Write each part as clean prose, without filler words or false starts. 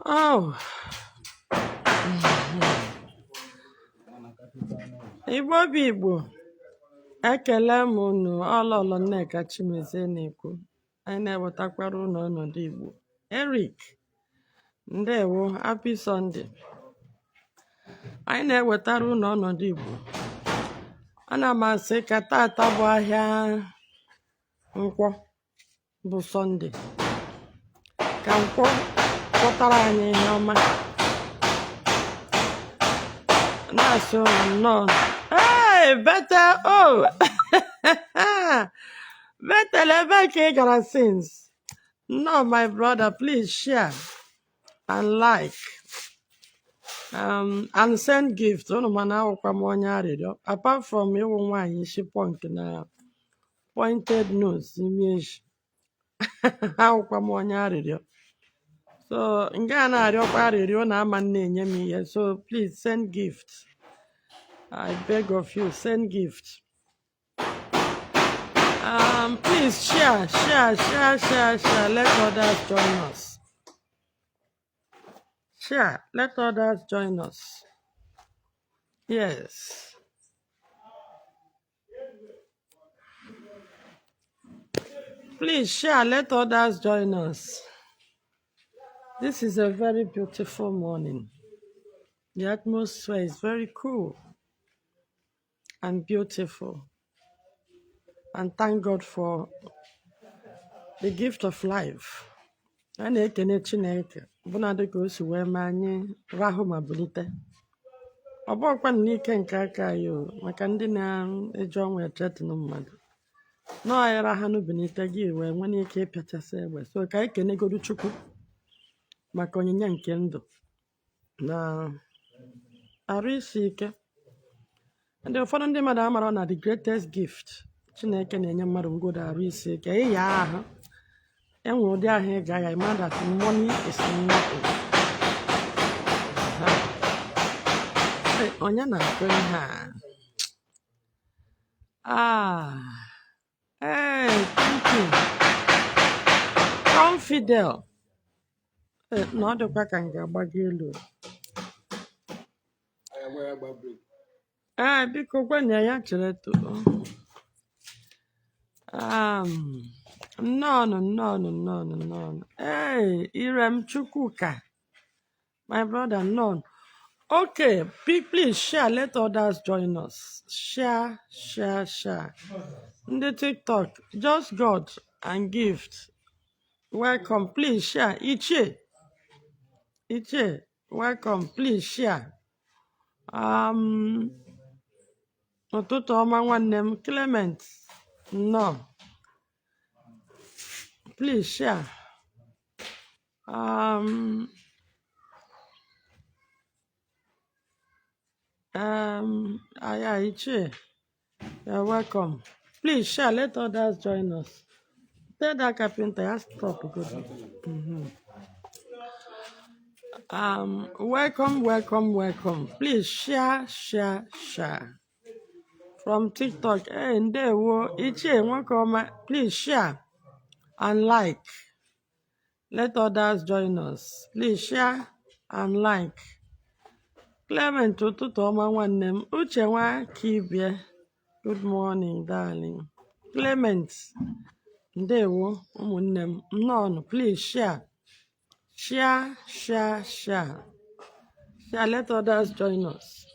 Oh, Igbo bụ Igbo, ekele m unu. Ọlọlọ Nneka Chimezie na-ekwu. Anyị na-ewetakwara unu ọnọdụ Igbo. Eric, ndewo, happy Sunday. Anyị na-ewetara unu ọnọdụ Igbo. Ana m asị ka tata bụ ahịa Nkwọ, bụ Sunday, ka Nkwọ kwọtara anyị ihe ọma. Na-asị unu nnọọ. Hey, Bethel, oh! Bethel, ebe ka ị gara since? Nnọọ, my brother, please share and like and send gift. Unu mana awụkwa m onye arịrịọ. Apart from ịwụ nwaanyị isi punk na pointed nose imi eji, awụkwa m onye arịrịọ. So nga a na-arịọkwa arịrịọ na ama na-enye m ihe. So please send gift. I beg of you, send gift. Please share, share, share, share, share. Let others join us. Share, let others join us. Yes. Please share, let others join us. This is a very beautiful morning. The atmosphere is very cool and beautiful. And thank God for the gift of life. A na-ekene Chineke ọbụnadị ka o si wee mee anyị rahụ ma bulite. Ọ bụghịkwa n'ike nke aka anyị o, maka ndị na-eji ọnwụ ethreaten mmadụ. Nọọ anyị rahanụ bilite gị wee nwee ike ịpịachasị egbe. So ka anyị kenegodu Chukwu maka onyinye nke ndụ na arụ isi ike. Ndị ụfọdụ ndị mmadụ amara na the greatest gift Chineke na-enye mmadụ ngodo arụ isi ike. Ịya ahụ enwe ụdị ahụ ị ga-aya, ịma that money is nothing. Ha. Hey, onye na-akụ ihe a? Ah, hey, thank you. Confidel. Eh, na ọ dịkwa ka m ga-agbago elu. Ee, biko gwanụ ya ya chere too. Nnọọnụ, nnọọnụ, nnọọnụ, nnọọnụ. Hey, Irem Chukwuka, my brother, nnọọnụ. Okay, please share, let others join us. Share, share, share. Ndị TikTok, just God and gift. Welcome, please share. Ichie, Ichie, welcome, please share. Ụtụtụ ọma nwanne m, Clement, nnọọ. Please share. Aya Ichie, you're welcome. Please share, let others join us. Tell that carpenter, ya stop good. Welcome, welcome, welcome. Please share, share, share. From TikTok, hey, ndewo, Ichie nwoke ọma, please share and like. Let others join us. Please share and like. Clement, ụtụtụ ọma nwanne m. Uche nwa Kibie, good morning, darling. Clement, ndewo, ụmụnne m. Nnọọnụ, please share. Share, share, share. Share, let others join us.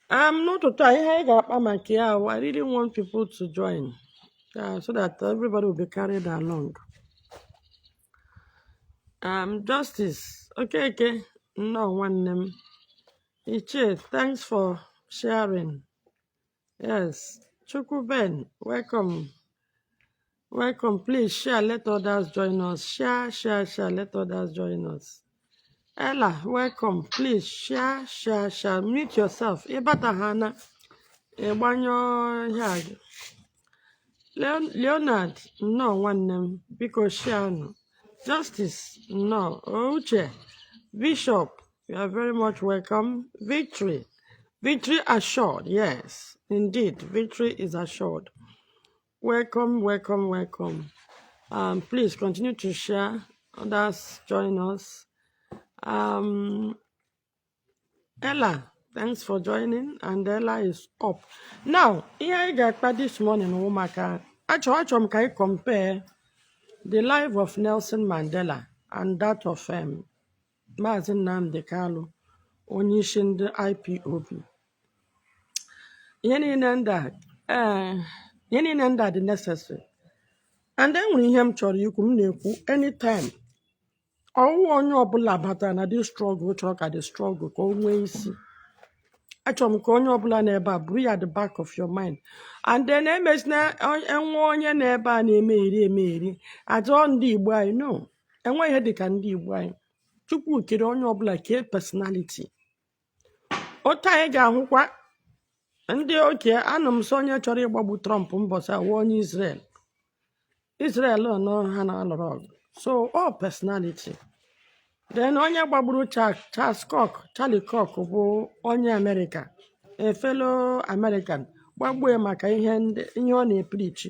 N'ụtụtụ a, ihe anyị ga-akpa maka ya wụ, I really want people to join so that everybody will be carried along. Justice, Okeke, nnọọ nwanne m. Ichie, thanks for sharing. Yes, Chukwu Ben, welcome. Welcome. Please share, let others join us. Share, share, share, let others join us. Ella, welcome. Please share, share, share. Mute yourself. Ịbata ha na ịgbanyụọ ihe a gị. Leonard, nnọọ nwanne m. Biko share nụ. Justice, nnọọ. Uche, Bishop, you are very much welcome. Victory, victory assured. Yes, indeed, victory is assured. Welcome, welcome, welcome. Please continue to share. Others join us. Ella, thanks for joining, and Ella is up. Now, ihe anyị ga-akpa this morning wụ maka achọrọ m ka anyị compare the life of Nelson Mandela and that of Maazị Nnamdi Kanu, onye isi ndị IPOB. Ihe niile ndị a dị necessary. And e nwere ihe m chọrọ ikwu, m na-ekwu anytime. Ọwụ onye ọbụla batara na this struggle chọrọ ka the struggle ka o nwee isi. Achọrọ m ka onye ọbụla n'ebe a buru ya at the back of your mind. And then emezina enwe onye n'ebe a na-eme eri eme eri ajọ ndị Igbo anyị, no. Enwe ihe dịka ndị Igbo anyị. Chukwu kere onye ọbụla kee personality. Otu anyị ga-ahụkwa ndị oke anụ m sị onye chọrọ ịgbagbu Trump mbọsị awụ onye Israel. Israel nọ ha na-alụrụ ọgụ. So all personality. Then onye gbagburu Charles Kirk, Charlie Kirk, bụ onye Amerịka, a fellow American, gbagbuo ya maka ihe ndị ihe ọ na-epreach.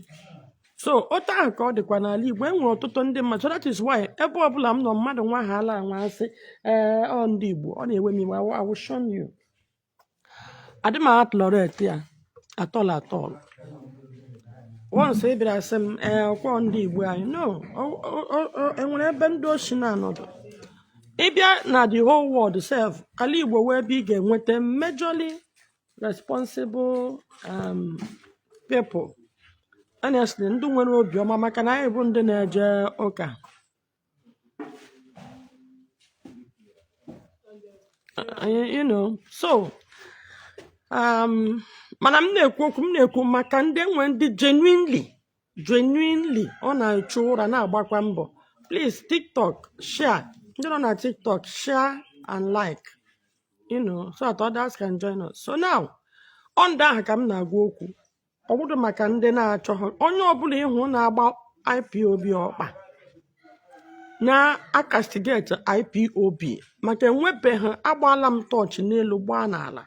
So otu ahụ ka ọ dịkwa n'ala Igbo, e nwere ọtụtụ ndị mmadụ. So that is why ebe ọbụla m nọ, mmadụ nwa ha ala anwa asị ee ọ ndị Igbo, ọ na-ewe m iwe. I will shun you. Adị m atolerate ya at all, at all. Once ị bịara sị m ee ọkwọ ndị Igbo anyị, no, enwere ebe ndị oshi na-anọdụ. Ịbịa na the whole world sef, ala Igbo wee ebe ị ga-enweta majorly responsible people, honestly, ndị nwere obiọma, maka na anyị bụ ndị na-eje ụka. So mana m na-ekwu okwu, m na-ekwu maka ndị nwe ndị genuinely ọ na-echu ụra na-agbakwa mbọ. Please, TikTok, share. Ndị nọ na TikTok, share and like, so that others can join us. So now, ọ ndị ahụ ka m na-agwa okwu. Ọ bụrụ maka ndị na-achọghị onye ọbụla ịhụ na-agba IPOB ọkpa, na-acastigate IPOB, maka enwebeghị, agbaala m tọọchị n'elu gbaa n'ala,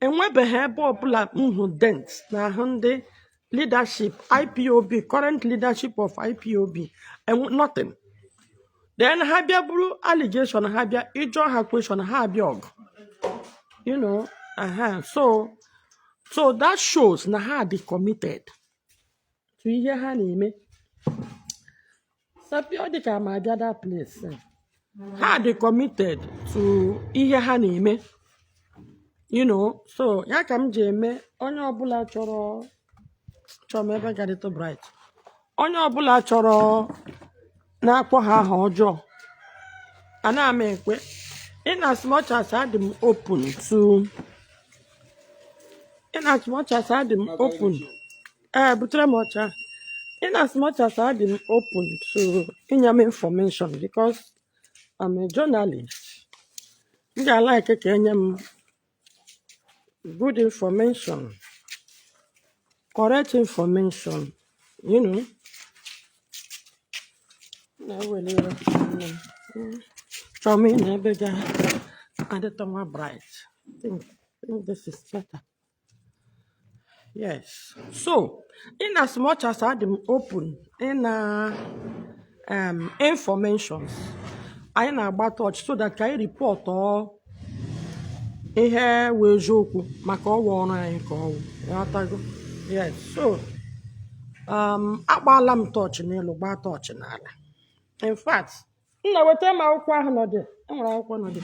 enwebeghị ebe ọbụla m hụ dent n'ahụ ndị leadership IPOB, current leadership of IPOB, nothing. Then ha bịa buru allegation, ha bịa ịjụọ ha question, ha abịa ọgụ. So that shows na ha dị committed to ihe ha na-eme. Sapi ọ dị ka ma abịa that place. Ha dị committed to ihe ha na-eme. So ya ka m ji eme onye ọbụla chọrọ chọrọ m ebe ga-adịtụ bright. Onye ọbụla chọrọ na-akpọ ha aha ọjọọ, ana m ekwe. In as much as adị m open to, in as much as adị m open, ee, butere m ọcha. In as much as adị m open to inye m information, because I'm a journalist, m ga-alike ka enye m good information, correct information. Na-eweli iwe nne m. Chọọ m ị na ebe ga-adịtụ nwa bright. Think this is better. Yes. So, in as much as adị m open in informations, anyị na-agba torch so that ka anyị report ọ ihe wụ eziokwu, maka ọwa ọrụ anyị ka ọwụ. Ịghọtago? Yes. So, agbaala m tọọchị n'elu, gbaa tọọchị n'ala. In fact, nna, weta m akwụkwọ ahụ nọ dị. Enwere akwụkwọ nọ dị.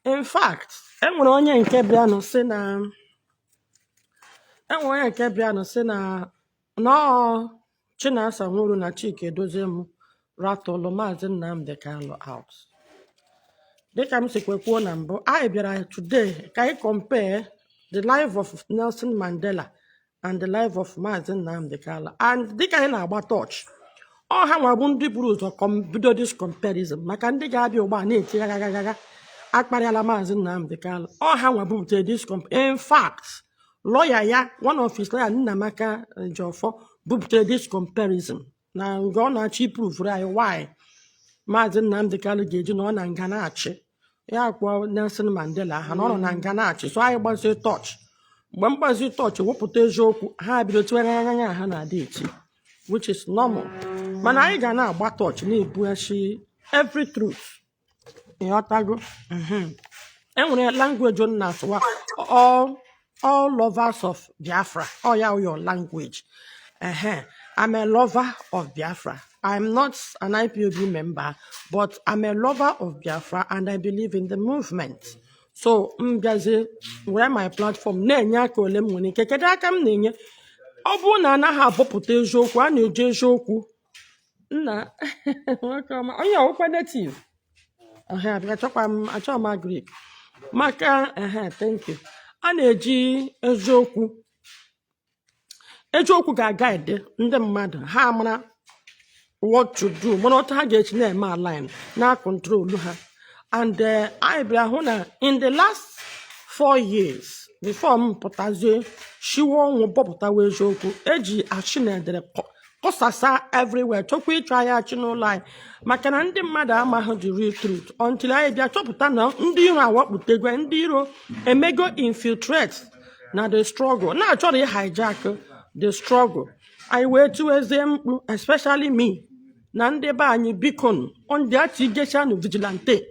In fact, enwere onye nke bịanụ sị na enwere onye nke bịanụ sị na nọọ Chinasa Nworu na Chika Edozie m ratụlụ Maazị Nnamdi Kanu out. Dịka m sikwa kwuo na mbụ, anyị bịara today ka anyị compare the life of Nelson Mandela and the life of Maazị Nnamdi Kanu. And dịka anyị na-agba torch, ọ ha nwa bụ ndị buru ụzọ bido this comparison, maka ndị ga-abịa ugbu a na-eti gagagagaga akparịala Maazị Nnamdi Kanu. Ọ ha nwa bubutere this in fact, lawyer ya, one of his lawyer, Nnamaka Ejiofor, bubutere this comparison na nga ọ na-achọ iprove anyị why Maazị Nnamdi Kanu ga-eji na ọ na nga na-achị. Ya kpọọ Nelson Mandela aha na ọ nọ na nga na-achị. So anyị gbazie torch. Mgbe m gbazie torch wepụta eziokwu, ha bido tiwere anya ha na-adị eti. which is normal, mana anyị ga na-agba torch na-ebughachi every truth. Ịghọtago? Enwere language unu na-asụwa, all lovers of Biafra. Ọ ya your language. Ehe, I'm a lover of Biafra. I'm not an IPOB member, but I'm a lover of Biafra and I believe in the movement. So m bịazie were my platform na-enye aka ole m nwere ike. Kedu aka m na-enye? Ọ bụrụ na anaghị abọpụta eziokwu, a na-eji eziokwu nna nwoke ọma, onye ọwụkwa native. Ehe, abịa achọkwa m, achọghị m agric maka. Ehe, thank you. A na-eji eziokwu, eziokwu ga-agaide ndị mmadụ, ha mara what to do, mana otu ha ga-esi na-eme align na control ha. And anyị bịara hụ na in the last 4 years before m pụtazie shiwe ọnwụ bọpụtawa eziokwu, eji achị na edere kọsasa everywhere, chọkwa ịchọ anyị achị n'ụlọ anyị, maka na ndị mmadụ amaghị the real truth until anyị bịa chọpụta na ndị iro awakputego, ndị iro emego infiltrate na the struggle, na-achọrọ ị hijack the struggle. Anyị wee tiwezie mkpu, especially me, na ndị be anyị, biko, ndị atigechanụ vigilante.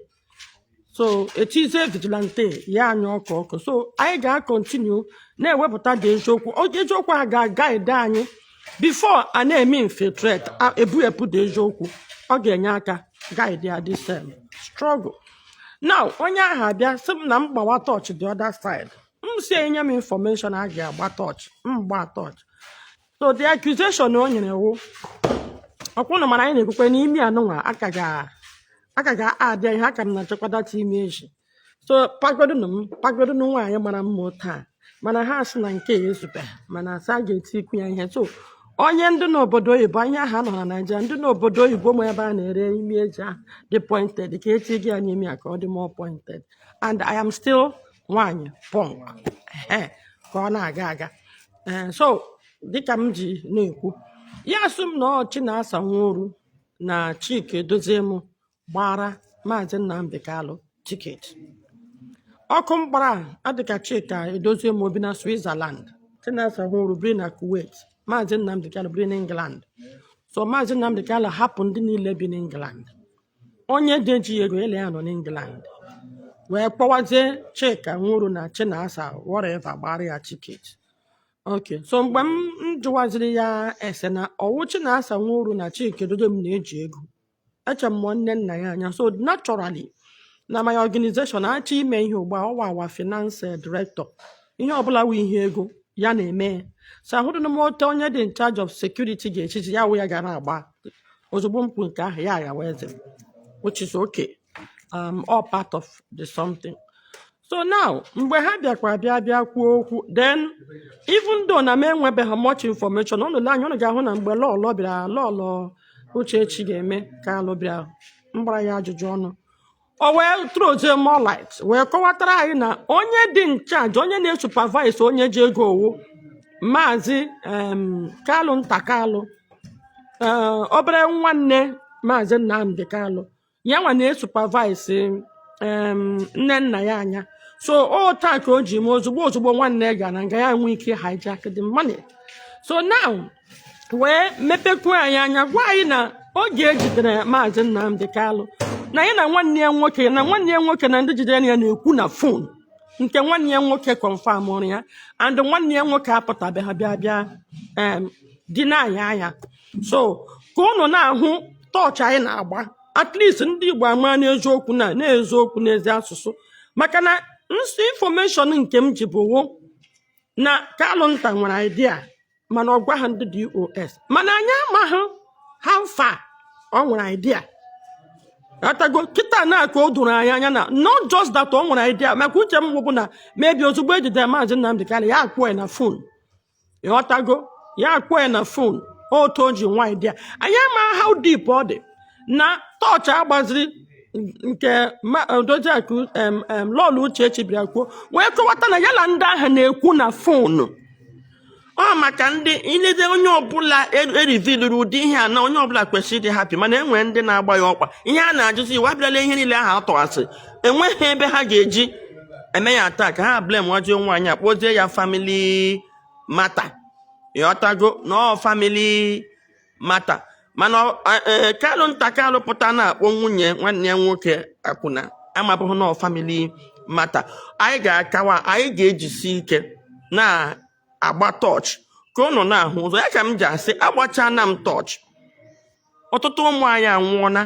So etizie vigilante ya anya ọkụ ọkụ. So anyị ga-acontinue na-ewepụta dị eziokwu. Oge eziokwu a ga-agaide anyị before a na-eme infiltrate, ebu epu dị eziokwu, ọ ga-enye aka guide ya this struggle. Now onye ahụ abịa sị m na m gbawa torch the other side. M si enye m information a ga-agba torch, m gba torch. So the accusation o nyere wụ ọkwụnụ, mana anyị na-ekwukwe n'imi anụnwa aka ga-adị ihe aka m na-achọkwa data imi eji. So pagodunu m, pagodunu nwaanyị mara mma taa, mana ha sị na nke a ezube, mana asị a ga-etikwu ya ihe. So onye ndị n'obodo oyibo, anyị ahụ anọ na Naịjirịa, ndị n'obodo oyibo ma ebe a na-ere imi eji ahụ dị pointed, ka eti gị ya n'imi a ka ọ dị more pointed. And I am still nwaanyị punk. Ehe, ka ọ na-aga aga. Ee, so dịka m ji na-ekwu ya, asụ m na ọ Chinasa Nworu na Chika Edozie m gbara Maazị Nnamdi Kalụ ticket. Ọkụ mgbara a adịka Chika Edozie m obi na Switzerland, Chinasa Nworu biri na Kuwait, Maazị Nnamdi Kalụ biri na England. So Maazị Nnamdi Kalụ hapụ ndị niile bi n'England, onye dị eji ego ele ya nọ n'England, wee kpọwazie Chika Nworu na Chinasa whatever gbara ya ticket. Okay, so mgbe m jụwaziri ya ese na ọwụ Chinasa Nworu na Chika Edozie m na-eji ego, eche m nne nna ya anya. So naturally na my organization achọ ime ihe ugbu a, ọwa awa finance director, ihe ọbụla wụ ihe ego ya na-eme. So ahụrụ m ote onye dị in charge of security ga-echichi ya wụ ya gara agba ozugbo mkpu nke ahụ ya aghawa eze, which is okay, all part of the something. So now mgbe ha bịakwa bịa kwuo okwu, then even though na m enwebeghị much information, unu lee anya, unu ga-ahụ na mgbe lọlọ bịara, Lọlọ Uchechi ga-eme ka alụ bịara mgbara ya ajụjụ ọnụ, o wee throw more light, wee kọwatara anyị na onye dị in charge, onye na-esupervise onye ji ego owu Maazị Kalụ Nta Kalụ, obere nwanne Maazị Nnamdi Kalụ, ya nwa na-esupervise nne nna ya anya. So o taa ka o ji mee ozugbo ozugbo nwanne ya gara nga, ya nwee ike hijack the money. So now wee mepekwuo anyị anya, gwa anyị na oge ejidere Maazị Nnamdi Kalụ, na ya na nwanne ya nwoke na nwanne ya nwoke na ndị jidere ya na-ekwu na phone, nke nwanne ya nwoke confirm ọrụ ya, and nwanne ya nwoke apụtabeghị bịa deny anya. So ka unu na-ahụ torch anyị na-agba, at least ndị Igbo ama n'eziokwu na na-eziokwu n'ezi asụsụ, maka na nsi information nke m ji bụ wụ na Kalụ Nta nwere idea, mana ọ gwa ha ndị DOS, mana anyị amaghị how far ọ nwere idea. Atago kịta na ka o doro anyị anya na not just that ọ nwere idea, maka uche m bụ na maybe ozugbo ejidere Maazị Nnamdi Kanu, ya akpọ ya na phone. Ịghọtago? Ya akpọ ya na phone, otu o ji nwa idea. Anyị ama how deep ọ dị na torch agbaziri nke Odoziakụ Lọlọ Uchechi bịara kwuo, wee kọwata na ya na ndị ahụ na-ekwu na phone. Ọ maka ndị ilede onye ọbụla eriviluru ụdị ihe a na onye ọbụla kwesịrị ịdị happy, mana enwere ndị na-agba ya ọkpa. Ihe a na-ajụzi iwu abịala, ihe niile ahụ atọghasị, enweghị ebe ha ga-eji eme ya taa ka ha blame wazie nwaanyị a, kpọzie ya family matter. Ịghọtago? Na ọ family matter. Mana Kalụ nta Kalụ pụta na-akpọ nwunye nwanne ya nwoke akwụna, amabụghị na family matter. Anyị ga-akawa, anyị ga-ejisi ike na-agba torch ka ụnụ na-ahụ ụzọ ya. Ka m ji asị, agbachana m torch. Ọtụtụ ụmụ anyị anwụọna,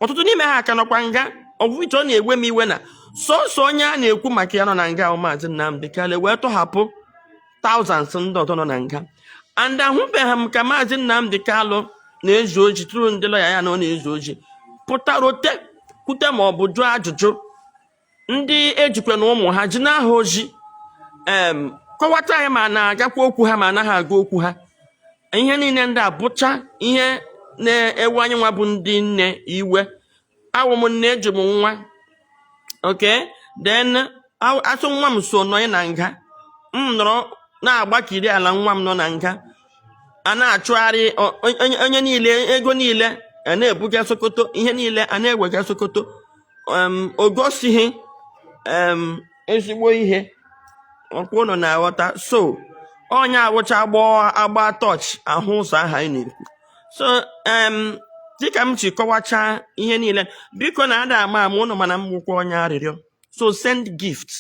ọtụtụ n'ime ha ka nọkwa nga. Ọbụiche ọ na-ewe m iwe na sọsọ onye a na-ekwu maka ya nọ na nga ahụ, Maazị Nnamdi Kanu, wee tọhapụ thousands ndị ọzọ nọ na nga. And ahụbeghị m ka Maazị Nnamdi Kanu na-ezu oji tụrụ ndị lọya ya na ọ na-ezu oji pụta rote kwute ma ọ bụ jụọ ajụjụ. Ndị ejikwa na ụmụ ha ji n'aha oji kọwata anyị ma na-agakwa okwu ha ma anaghị aga okwu ha. Ihe niile ndị a bụcha ihe na-ewe anyị nwa bụ ndị nne iwe. Awụ m nne, eji m nwa. Okay, then asụ nwa m so nọ na nga, m nọrọ na-agbakiri ala nwa m nọ na nga, a na-achụgharị onye niile, ego niile a na-ebuga Sokoto, ihe niile a na-ewega Sokoto. O gosighị ezigbo ihe ọkwa ụnụ na-aghọta. So onye awụcha agbọ agba torch ahụ ụzọ ahụ anyị na-ekwu. So dịka m si kọwachaa ihe niile, biko, na ada ama ama ụnụ, mana m gwụkwa onye arịrịọ. So send gift,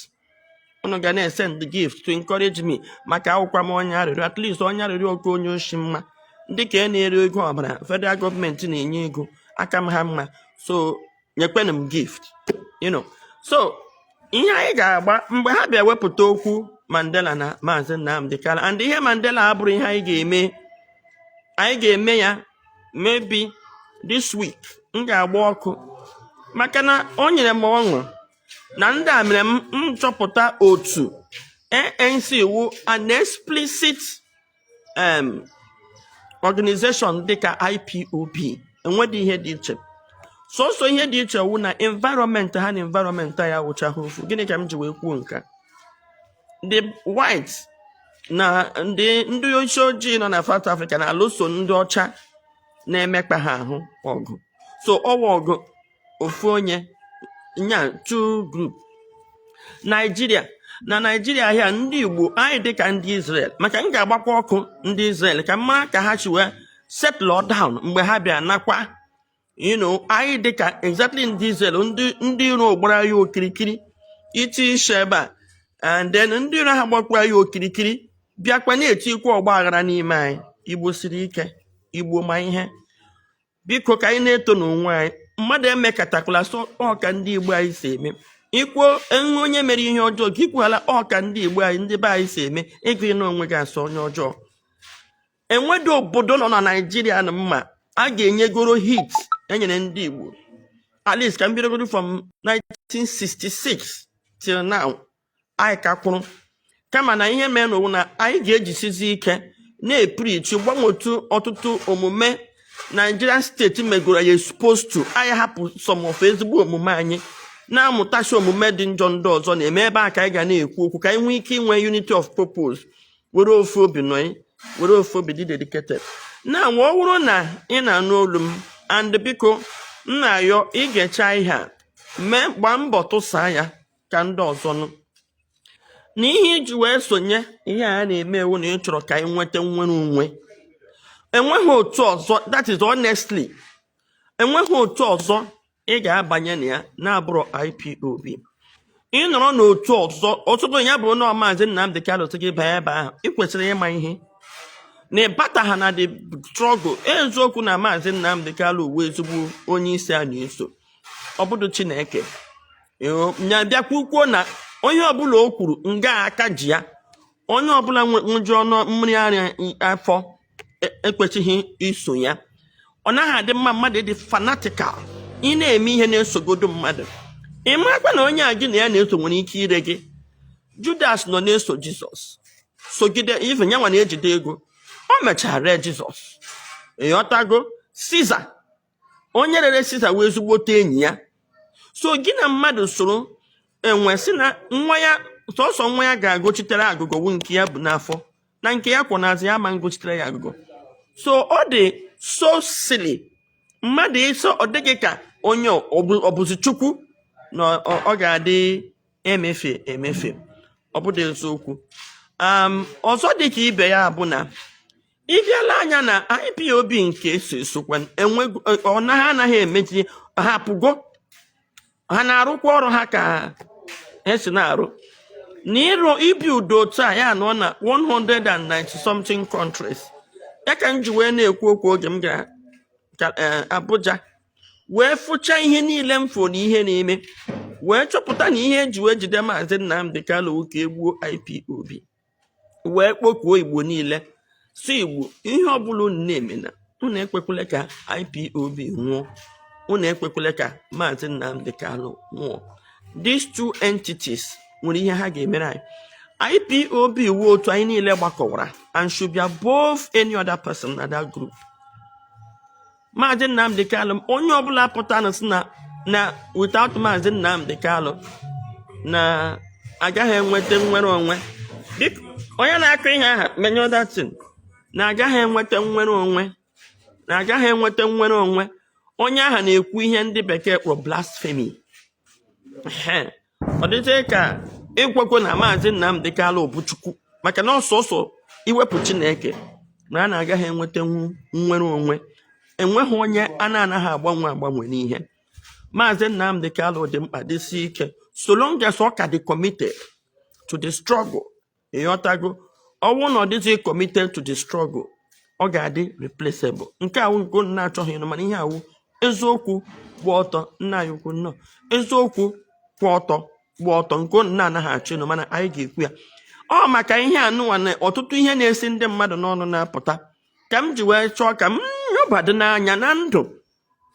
ụnụ ga na-esend gift to encourage me, maka akwụkwa m onye arịrịọ. At least onye arịrịọ oke onye oshi mma, ndị ka e na-ere ego ọbara federal gọọmenti na-enye ego aka m ha mma. So nyekwenụ m gift. So ihe anyị ga-agba mgbe ha bịa wepụta okwu Mandela na Maazị Nnamdi Kanu and ihe Mandela abụrụ ihe anyị ga-eme, anyị ga-eme ya maybe this week. M ga-agba ọkụ maka na o nyere m ọṅụ na ndị a mere m nchọpụta otu ANC wu an explicit organization dịka IPOB. Enwedị ihe dị iche, sọsọ ihe dị iche wụ na environment ha na environment ya wụchaghị ofu. Gịnị ka m ji wee kwuo nke a? The whites na ndị isi ojii nọ na South Africa na-alụso ndị ọcha na-emekpa ha ahụ ọgụ. So ọwa ọgụ ofu onye nya two group. Naijiria na Naijiria ahịa ndị Igbo anyị dịka ndị Israel, maka m ga-agbakwa ọkụ ndị Israel ka mma ka ha chi wee settle down mgbe ha bịa nakwa. Anyị dịka exactly ndị Israel, ndị iro gbara ya okirikiri iti isi ebe a, and then ndị iro ha gbakwara ya okirikiri bịakwa na-etikwa ọgba aghara n'ime anyị. Igbo siri ike, Igbo ma ihe. Biko, ka anyị na-eto n'onwe anyị. Mmadụ emekatakwala sọ ọka ndị Igbo anyị si eme ikwuo enwe onye mere ihe ọjọọ ka ikwuhala ọka ndị Igbo anyị, ndị be anyị si eme. Ịgụ ịnụ onwe gị asọ onye ọjọọ. Enwedo obodo nọ na Naijiria na mma a ga-enyegoro hit enyere ndị Igbo. At least ka m bidogoro from 1966 till now, anyị ka kwụrụ. Kama na ihe mere n'owu na anyị ga-ejisizi ike na-epreach, gbanwetu ọtụtụ omume Nigerian state megoro ya exposed to anyị, hapụ some of ezigbo omume anyị, na-amụtachi omume dị njọ ndị ọzọ na-eme. Ebe a ka anyị ga na-ekwu okwu ka anyị nwee ike inwe unity of purpose, were ofu obi nọ, were ofu obi dị dedicated. Na ọ bụrụ na ị na-anụ olu m, and biko, m na-ayọ igecha ihe a, mee, gbaa mbọ tụsaa ya ka ndị ọzọ nụ na ihe iji wee sonye ihe a na-eme ewu na ị chọrọ ka anyị nweta nnwere onwe. Enweghị otu ọzọ, that is honestly, enweghị otu ọzọ ị ga-abanye na ya na-abụrụ IPOB. Ị nọrọ n'otu ọzọ, ọtụtụ ya bụrụ na Maazị Nnamdi Kanu sị gị banye ebe ahụ, ị kwesịrị ịma ihe na ịbata ha na the struggle. Eziokwu na Maazị Nnamdi Kanu uwe ezigbo onye isi a na-eso, ọ bụdụ Chineke nya bịakwa kwuo na onye ọbụla o kwuru nga aka ji ya, onye ọbụla nwụju ọnụ mmiri ara afọ ekwesịghị iso ya. Ọ naghị adị mma mmadụ ịdị fanatical. Ị na-eme ihe na-esogodo mmadụ, ị marakwa na onye a gị na ya na-eso nwere ike ire gị. Judas nọ na-eso Jizọs sogide, even ya nwa na-ejide ego, o mechara ree Jizọs. Ịghọtago? Siza, onye rere Siza wee ezigbote enyi ya. So gị na mmadụ soro enwe sị na nwa ya, sọsọ nwa ya ga-agụchitere agụgọ wu nke ya bụ n'afọ na nke ya kwọ n'azụ ya, ma ngụchitere ya agụgọ. So ọ dị so silly mmadụ ịsọ ọ dịghị ka onye ọ bụzi Chukwu na ọ ga-adị emefe emefe. Ọ bụdị eziokwu. Ọzọ dị ka ibe ya bụ na Ịbịala anya na IPOB nke eso esokwa enwego, ọ na ha anaghị emechi, ha pụgo, ha na-arụkwa ọrụ ha ka esi na-arụ na ịrụ ibi udo otu a ya nọ na 190 something countries. Ya ka m ji wee na-ekwu okwu oge m gara Abuja wee fụcha ihe niile m fụ na ihe na-eme, wee chọpụta na ihe eji wee jide Maazị Nnamdi Kanu ka egbuo IPOB, wee kpọkuo Igbo niile si, Igbo, ihe ọbụla unu na-eme na unu ekwekwele ka IPOB nwụọ, unu ekwekwele ka Maazị Nnamdi Kanu nwụọ. These two entities nwere ihe ha ga-emere anyị. IPOB wu otu anyị niile gbakọwara and should be above any other person na that group. Maazị Nnamdi Kanu, onye ọbụla pụtara sị na without Maazị Nnamdi Kanu na agaghị enweta nnwere onwe. Biko, onye na-akụ ihe aha menye datin na agaghị enweta nnwere onwe, na agaghị enweta nnwere onwe, onye ahụ na-ekwu ihe ndị bekee kpọrọ blasphemy. Ehe. Ọ dịzie ka ịkwekwe na Maazị Nnamdi Kanu bụ Chukwu, maka na ọsọsọ iwepụ Chineke na a na-agaghị enwetanwu nnwere onwe. Enweghị onye a na-anaghị agbanwe agbanwe n'ihe. Maazị Nnamdi Kanu dị mkpa, dịsi ike, so long as ọ ka dị committed to the struggle. Ịghọtago? Ọnwụ na ọ dịghị committed to the struggle, ọ ga-adị replaceable. Nke awụ nke unu na-achọghị ịnụ, mana ihe awụ eziokwu kwụ ọtọ. Nna anyị ukwu nnọọ, eziokwu kwụ ọtọ, gba ọtọ, nke unu na-anaghị achọ ịnụ, mana anyị ga-ekwu ya. Ọ maka ihe anụnwa na ọtụtụ ihe na-esi ndị mmadụ n'ọnụ na-apụta ka m ji wee chọọ ka m nyobado n'anya na ndụ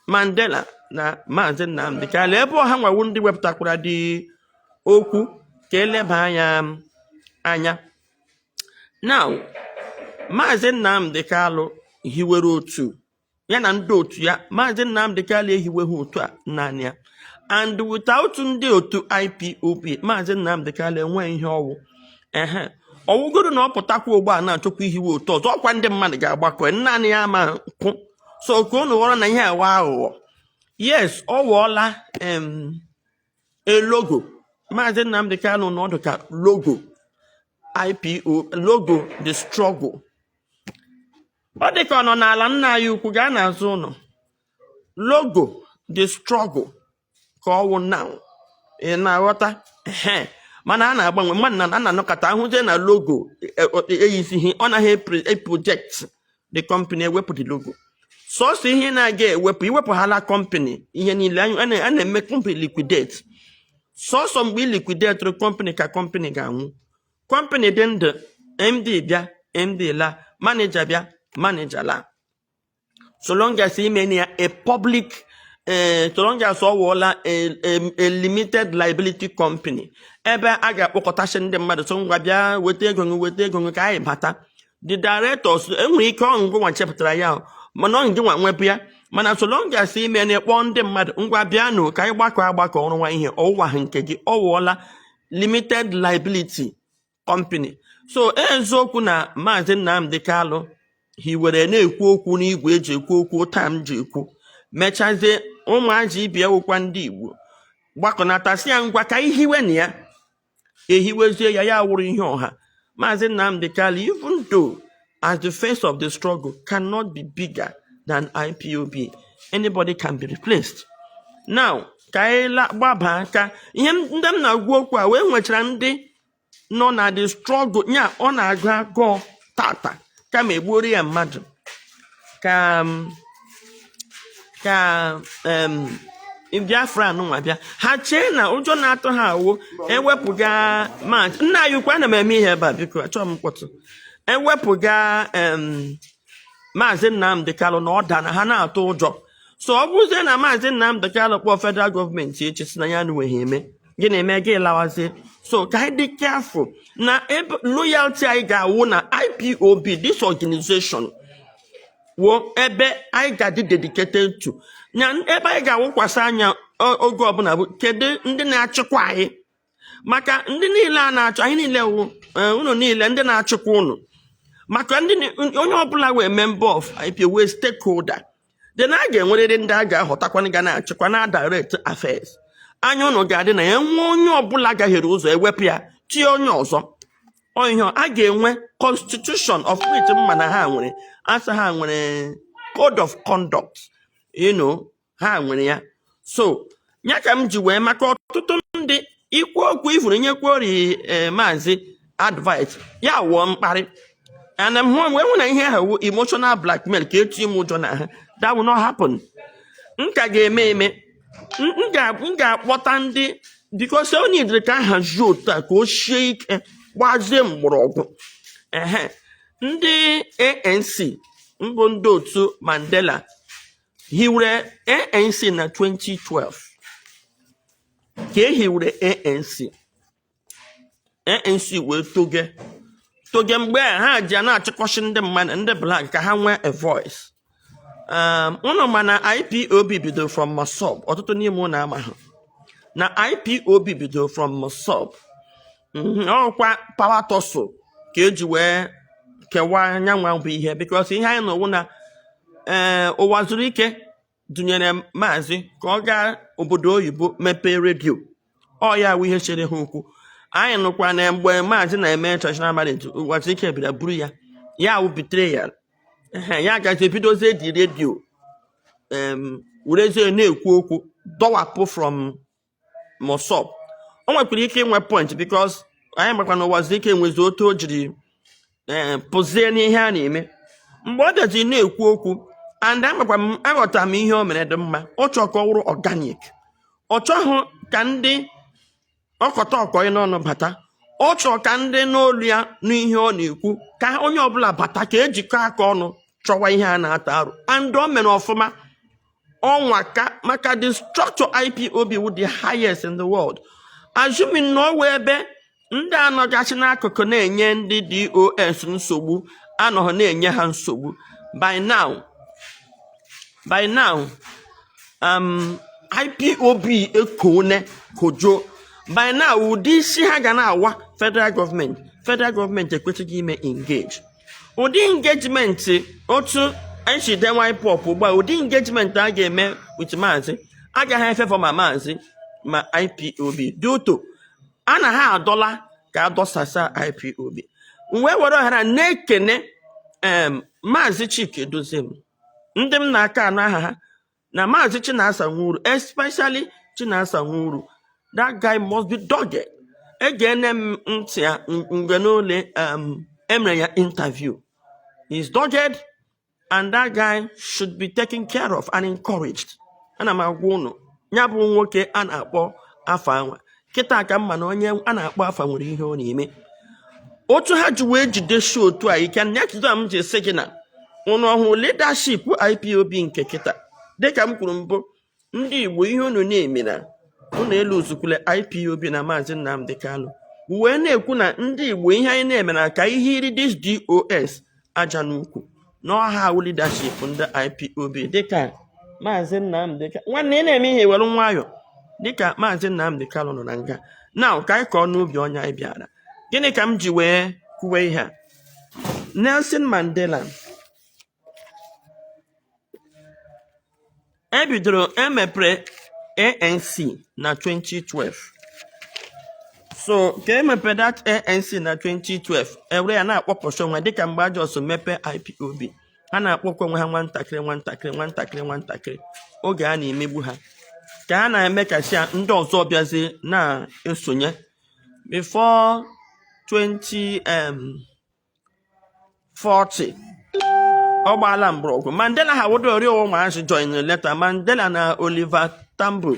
Mandela na Maazị Nnamdi Kanu, ebe ọha nwawu ndị wepụtakwara dị okwu ka eleba anya. Now, Maazị Nnamdi Kanu hiwere otu ya na ndị otu ya. Maazị Nnamdi Kanu ehiweghị otu a naanị ya, and without ndị otu IPOB, Maazị Nnamdi Kanu enweghị ihe ọwụ. Ehe, ọwụgodo na ọ pụtakwa ugbu a na-achọkwa ihiwe otu ọzọ, ọkwa ndị mmadụ ga-agbakọ, naanị ya ama kwụ. So ka unu ghọrọ na ihe awa aghụghọ. Yes, ọ wụọla a logo. Maazị Nnamdi Kanu n'ọdụ ka logo IPO, logo the struggle. Ọ dị ka ọ nọ n'ala nna anyị ukwu gaa n'azụ ụlọ, logo the struggle ka ọ wụ now. Ị na-aghọta? Ehe. Mana a na-agbanwe mmadụ na a na-anọkọta ahụzie na logo eyizighị, ọ naghị e-project the company, ewepụ the logo. Sọsọ ihe na-aga ewepụ, iwepụghala company, ihe niile a na-eme company liquidate. Sọsọ mgbe ị liquidate company ka company ga-anwụ. Company dị ndụ, MD bịa, MD la, manager bịa, manager la, so long as ime na ya a public, so long as ọ wụọla a limited liability company ebe a ga-akpọkọtasị ndị mmadụ, so ngwa, bịa weta ego gị, weta ego gị ka anyị bata. The directors enwere ike ọ ngụnwa chepụtara ya o, mana ọ ngịnwa nwepụ ya. Mana so long as ime na-ekpọ ndị mmadụ, ngwa bịanụ ka anyị gbakọ agbakọ ọrụ nwa ihe ọwụwa ha nke gị, ọ wụọla limited liability company. So eziokwu na Maazị Nnamdi Kanu hiwere na-ekwu okwu n'igwe eji ekwu okwu taa m ji ekwu, mechazie ụmụazị ibi ewukwa ndị Igbo gbakọnata sị ya, ngwa, ka anyị hiwe na ya, ehiwezie ya, ya wụrụ ihe ọha. Maazị Nnamdi Kanu, even though as the face of the struggle, cannot be bigger than IPOB. Anybody can be replaced. Now ka anyị gbaba aka ihe ndị m na-agwa okwu a wee nwechara ndị nọ na the struggle nya ọ na-agụ agụọ tata kama egbuoro ya mmadụ ka Biafra nụnwa bịa. Ha chee na ụjọ na-atụ ha awụ ewepụga maazị nna anyị ukwu. Ana m eme ihe ebe a, biko, achọghị m mkpọtụ. Ewepụga Maazị Nnamdi Kanu na ọ da na ha na-atụ ụjọ. So ọ bụzie na Maazị Nnamdi Kanu kpọọ federal gọọmenti echi si na ya anụweghị eme gị na-eme gị lawazie. So ka anyị dị careful na ebe loyalty anyị ga-awụ na IPOB, this organization wuo ebe anyị ga-adị dedicated to na ebe anyị ga-awụkwasị anya oge ọbụla bụ kedu ndị na-achịkwa anyị, maka ndị niile a na-achọ anyị niile wụ unu niile ndị na-achịkwa unu, maka ndị onye ọbụla wee member of IPOB wee stakeholder, then a ga-enwerịrị ndị a ga-ahọtakwa ga na-achịkwa na direct affairs. Anya unu ga-adị na ya nwee onye ọbụla gahiere ụzọ, ewepụ ya, tie onye ọzọ. Ọ ihe a ga-enwe constitution, of which mma na ha nwere, asa ha nwere code of conduct, ha nwere ya. So ya ka m ji wee maka ọtụtụ ndị ikwu okwu ifuru nyekwori maazị advice ya wụọ mkparị, and m hụ wee hụ na ihe ahụ wụ emotional blackmail ka etinye m ụjọ na ha. That will not happen. M ka ga-eme eme. M ga-akpọta ndị, because o nidere ka a hazie otu a ka o sie ike, gbazie mgbọrọgwụ. Ehe, ndị ANC mbụ, ndị otu Mandela hiwere ANC na 2012. Ka e hiwere ANC, ANC wee toge toge. Mgbe a ha ji a na-achịkọsị ndị mmadụ, ndị black, ka ha nwee a voice. Ụnụ ma na IPOB bidoro from MASSOB. Ọtụtụ n'ime ụnụ amaghị na IPOB bidoro from MASSOB. Ọkwa power tussle ka eji wee kewaa anyanwụ bụ ihe, because ihe anyị nọwụ na ee ụwa zuru ike dunyere maazị ka ọ gaa obodo oyibo mepee redio. Ọ ya wụ ihe chere ha okwu. Anyị nụkwa na mgbe maazị na-eme traditional marriage, ụwa zuru ike bịara buru ya, ya wụ betrayal. Ehe, ya gazi ebidozie dị redio, werezie na-ekwu okwu dọwapụ from MASSOB. O nwekwara ike inwe point, because anyị makwa na ụwa zuru ike nwezi otu o jiri ee pụzie n'ihe a na-eme mgbe ọ bịazi na-ekwu okwu. And amakwa m, aghọtara m ihe o mere dị mma. Ọ chọrọ ka ọ wụrụ organic. Ọ chọghị ka ndị ọkọta ọkọị n'ọnụ bata. Ọ chọrọ ka ndị n'olu ya n'ihe ọ na-ekwu, ka onye ọbụla bata, ka ejikọ aka ọnụ chọwa ihe a na-ata arụ. And o mere ọfụma ọnwa ka maka the structure IPOB wụ the highest in the world, assuming na ọ wee ebe ndị anọgasị n'akụkụ na-enye ndị DOS nsogbu, anọghị na-enye ha nsogbu by now. By now, IPOB ekone kojo. By now, ụdị isi ha ga na-awa federal gọọmenti, federal gọọmenti ekwesịghị ime engage ụdị engagement otu anyị si dewa IPOB ugbu a. Ụdị engagement a ga-eme with maazị agaghị efefọ ma maazị ma IPOB dị otu a na ha adọla ka adọsasa IPOB. M wee were ohere a na-ekene maazị Chike Edoziem, ndị m na-aka anụ aha ha na maazị Chinasa Nwuru, especially Chinasa Nwuru. That guy must be dogged. Egene m ntị ya mgbe n'ole emere ya interview. He's dogged, and that guy should be taken care of and encouraged. Ana m agwa unu, ya bụ nwoke a na-akpọ afa anwa kịta ka mma na onye a na-akpọ afa nwere ihe ọ na-eme. Otu ha ji wee jidesi otu a ike ya kido m ji sị gị na unu ọhụụ leadership IPOB nke kịta, dịka m kwuru mbụ, ndị Igbo, ihe unu na-eme na unu elu uzukwule IPOB na maazị Nnamdi Kanu wee na-ekwu na ndị Igbo, ihe anyị na-eme na ka ihe iri this DOS aja n'ukwu na ọha awụ leadership ndị IPOB, dịka maazị Nnamdi nwanne, ị na-eme ihe were nwayọ, dịka maazị Nnamdi Kanu nọ na nga now. Ka anyị kọọ n'ubi onye anyị bịara. Gịnị ka m ji wee kwuwe ihe a? Nelson Mandela ebidoro emepere ANC na 2012. So ka emepere that ANC na 2012, ewere ya na-akpọpụsị onwe, dịka mgbe ajọs mepee IPOB, ha na-akpọkwa onwe ha nwatakịrị nwatakịrị nwatakịrị nwatakịrị. Oge a na-emegbu ha, ka ha na-eme ka si ndị ọzọ bịazie na-esonye before 20 40 ọ gbaala mgbọrọgwụ. Mandela ha wodori ụmụazị join later. Mandela na Oliver Tambo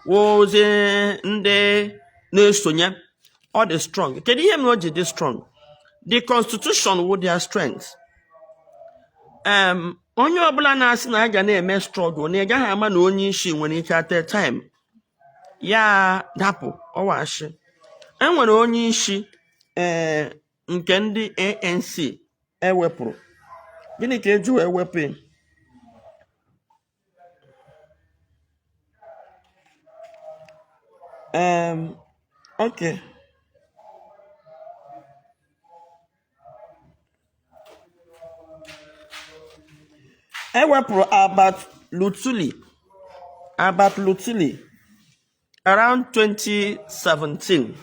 wozie ndị na-esonye. Ọ dị strong. Kedu ihe mere o ji dị strong? The constitution wụ their strength. Onye ọbụla na-asị na a ga na-eme struggle na ị gaghị ama na onye isi nwere ike at a time ya dapụ ọwashi. Enwere onye isi ee nke ndị ANC ewepụrụ. Gịnị ka eji wee wepụ ya? Okay, ewepụrụ Albert Lutuli, Albert Lutuli around 2017.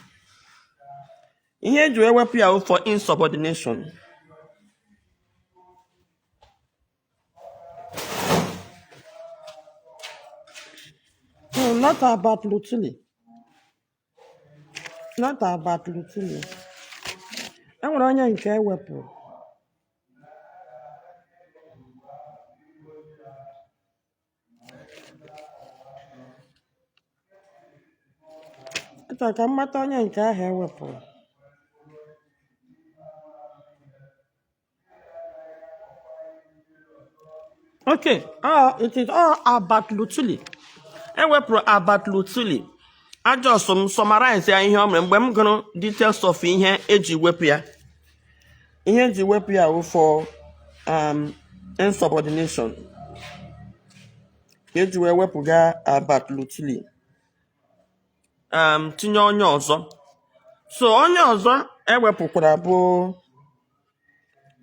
Ihe eji wee wepụ ya wụ for insubordination. No, not about Lutuli. Not about Lutuli. E nwere onye nke ewepụrụ. Achọrọ ka m mata onye nke ahụ ewepụrụ. Okay, it is all about Lutuli. Ewepụrụ Albert Lutuli. A just m summarize ya ihe o mere mgbe m gụrụ details of ihe eji wepụ ya. Ihe eji wepụ ya wụ for insubordination. Ka eji wee wepụga Albert Lutuli. Tinye onye ọzọ. So onye ọzọ ewepụkwara bụ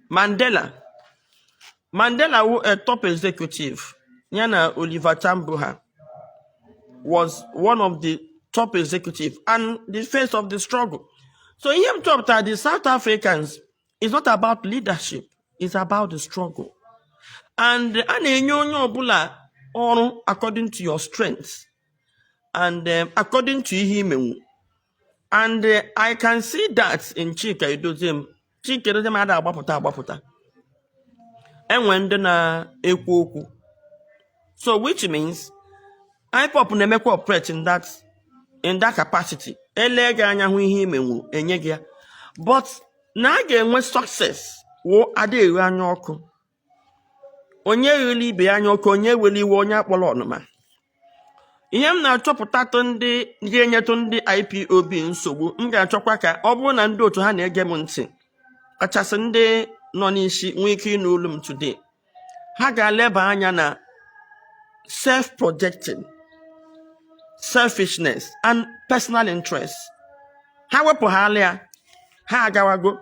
Mandela. Mandela wụ a top executive ya na Oliver Tambo ha was one of the top executive and the face of the struggle. So ihe m chọpụtara, the South Africans is not about leadership, it's about the struggle. And a na-enye onye ọbụla ọrụ according to your strength and according to ihe imenwu. And I can see that in Chika Edoziem. Chika Edoziem ada agbapụta agbapụta. Enwe ndị na-ekwu okwu. So which means IPOB na-emekwa operate in that capacity. Ele gị anya hụ ihe imenwu, enye gị ya. But na a ga-enwe success wụ ada eghe anya ọkụ. Onye eghela ibe ya anya ọkụ, onye ewela iwe, onye akpọrọ ọnụma. Ihe m na-achọpụtatụ ndị ga-enyetụ ndị IPOB nsogbu, m ga-achọkwa ka ọ bụrụ na ndị otu ha na-ege m ntị, kachasị ndị nọ n'isi, nwee ike ịnụ olu m today, ha ga-eleba anya na self-projecting, selfishness and personal interest. Ha wepụghala ya, ha agawago.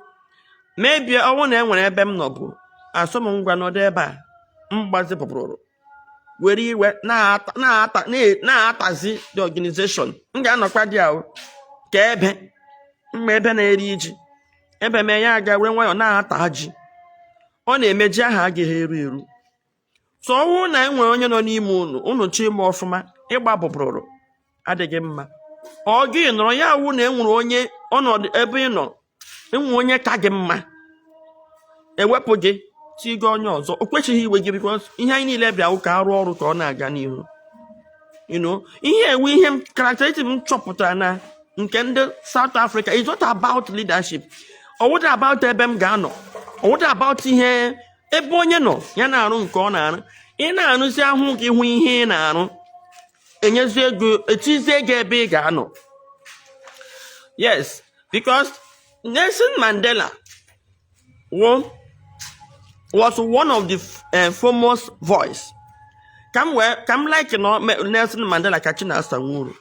Mebie ọnwụ na e nwere ebe m nọ bụ asọ m ngwa nọdụ ebe a mgbazi pụpụrụ were iwe na-ata na-ata na-atazi the organization. M ga-anọkwa dị ahụ ka ebe mma ebe na-eri ji, ebe mee ya aga were nwayọọ na-ata ji, ọ na-eme ji ahụ agaghị eru eru. So ọnwụ na e nwere onye nọ n'ime unu, unu chọọ ime ọfụma, ịgba bụbụrụ adịghị mma. Ọ gị nọrọ ya wụ na e nwere onye ọnọdụ ebe ị nọ, enwe onye ka gị mma, ewepụ gị tigo onye ọzọ, o kwesịghị iwe gị, because ihe anyị niile bịa ka arụ ọrụ ka ọ na-aga n'ihu. Ihe ewu ihe m characteristic m chọpụtara na nke ndị South Africa is not about leadership. Ọ wụdị about ebe m ga-anọ, ọ wụdị about ihe ebe onye nọ ya na-arụ nke ọ na-arụ. Ị na-arụzi ahụ gị hụ ihe ị na-arụ, enyezi ego, etizie gị ebe ị ga-anọ. Yes, because Nelson Mandela was one of the foremost voice. Ka m wee ka m like na Nelson Mandela ka Chinasa Nworu.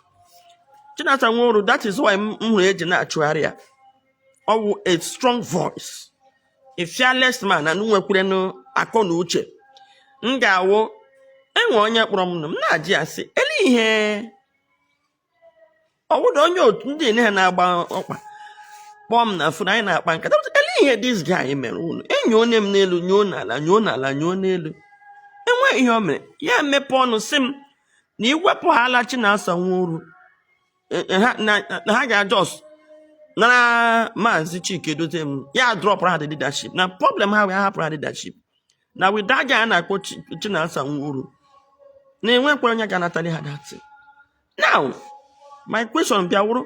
Chinasa Nworu, that is why m hụrụ eji na-achụgharị ya. Ọ wụ a strong voice, a fearless man, and nwekwere akọ na uche. M ga-awụ enwe onye kpọrọ m nụ, m na-ajụ ya sị ele ihe ọwụda onye otu ndị ne ha na-agba ọkpa kpọọ m na phone, anyị na-akpa nkata, ele ihe this guy mere unu, enyo onye m n'elu, nyoo n'ala, nyoo n'ala, nyoo n'elu, enweghị ihe o mere. Ya mepe ọnụ sị m na iwepụghala Chinasa Nworu, na ha ga-ajọs nara Maazị Chike Edoziem ya dropụrụ ha the leadership, na problem ha wee hapụrụ ha leadership na with that guy a na-akpọ Chinasa Nworu, na enwekwa onye ga-anatali ha that thing. Now my question bịa wụrụ,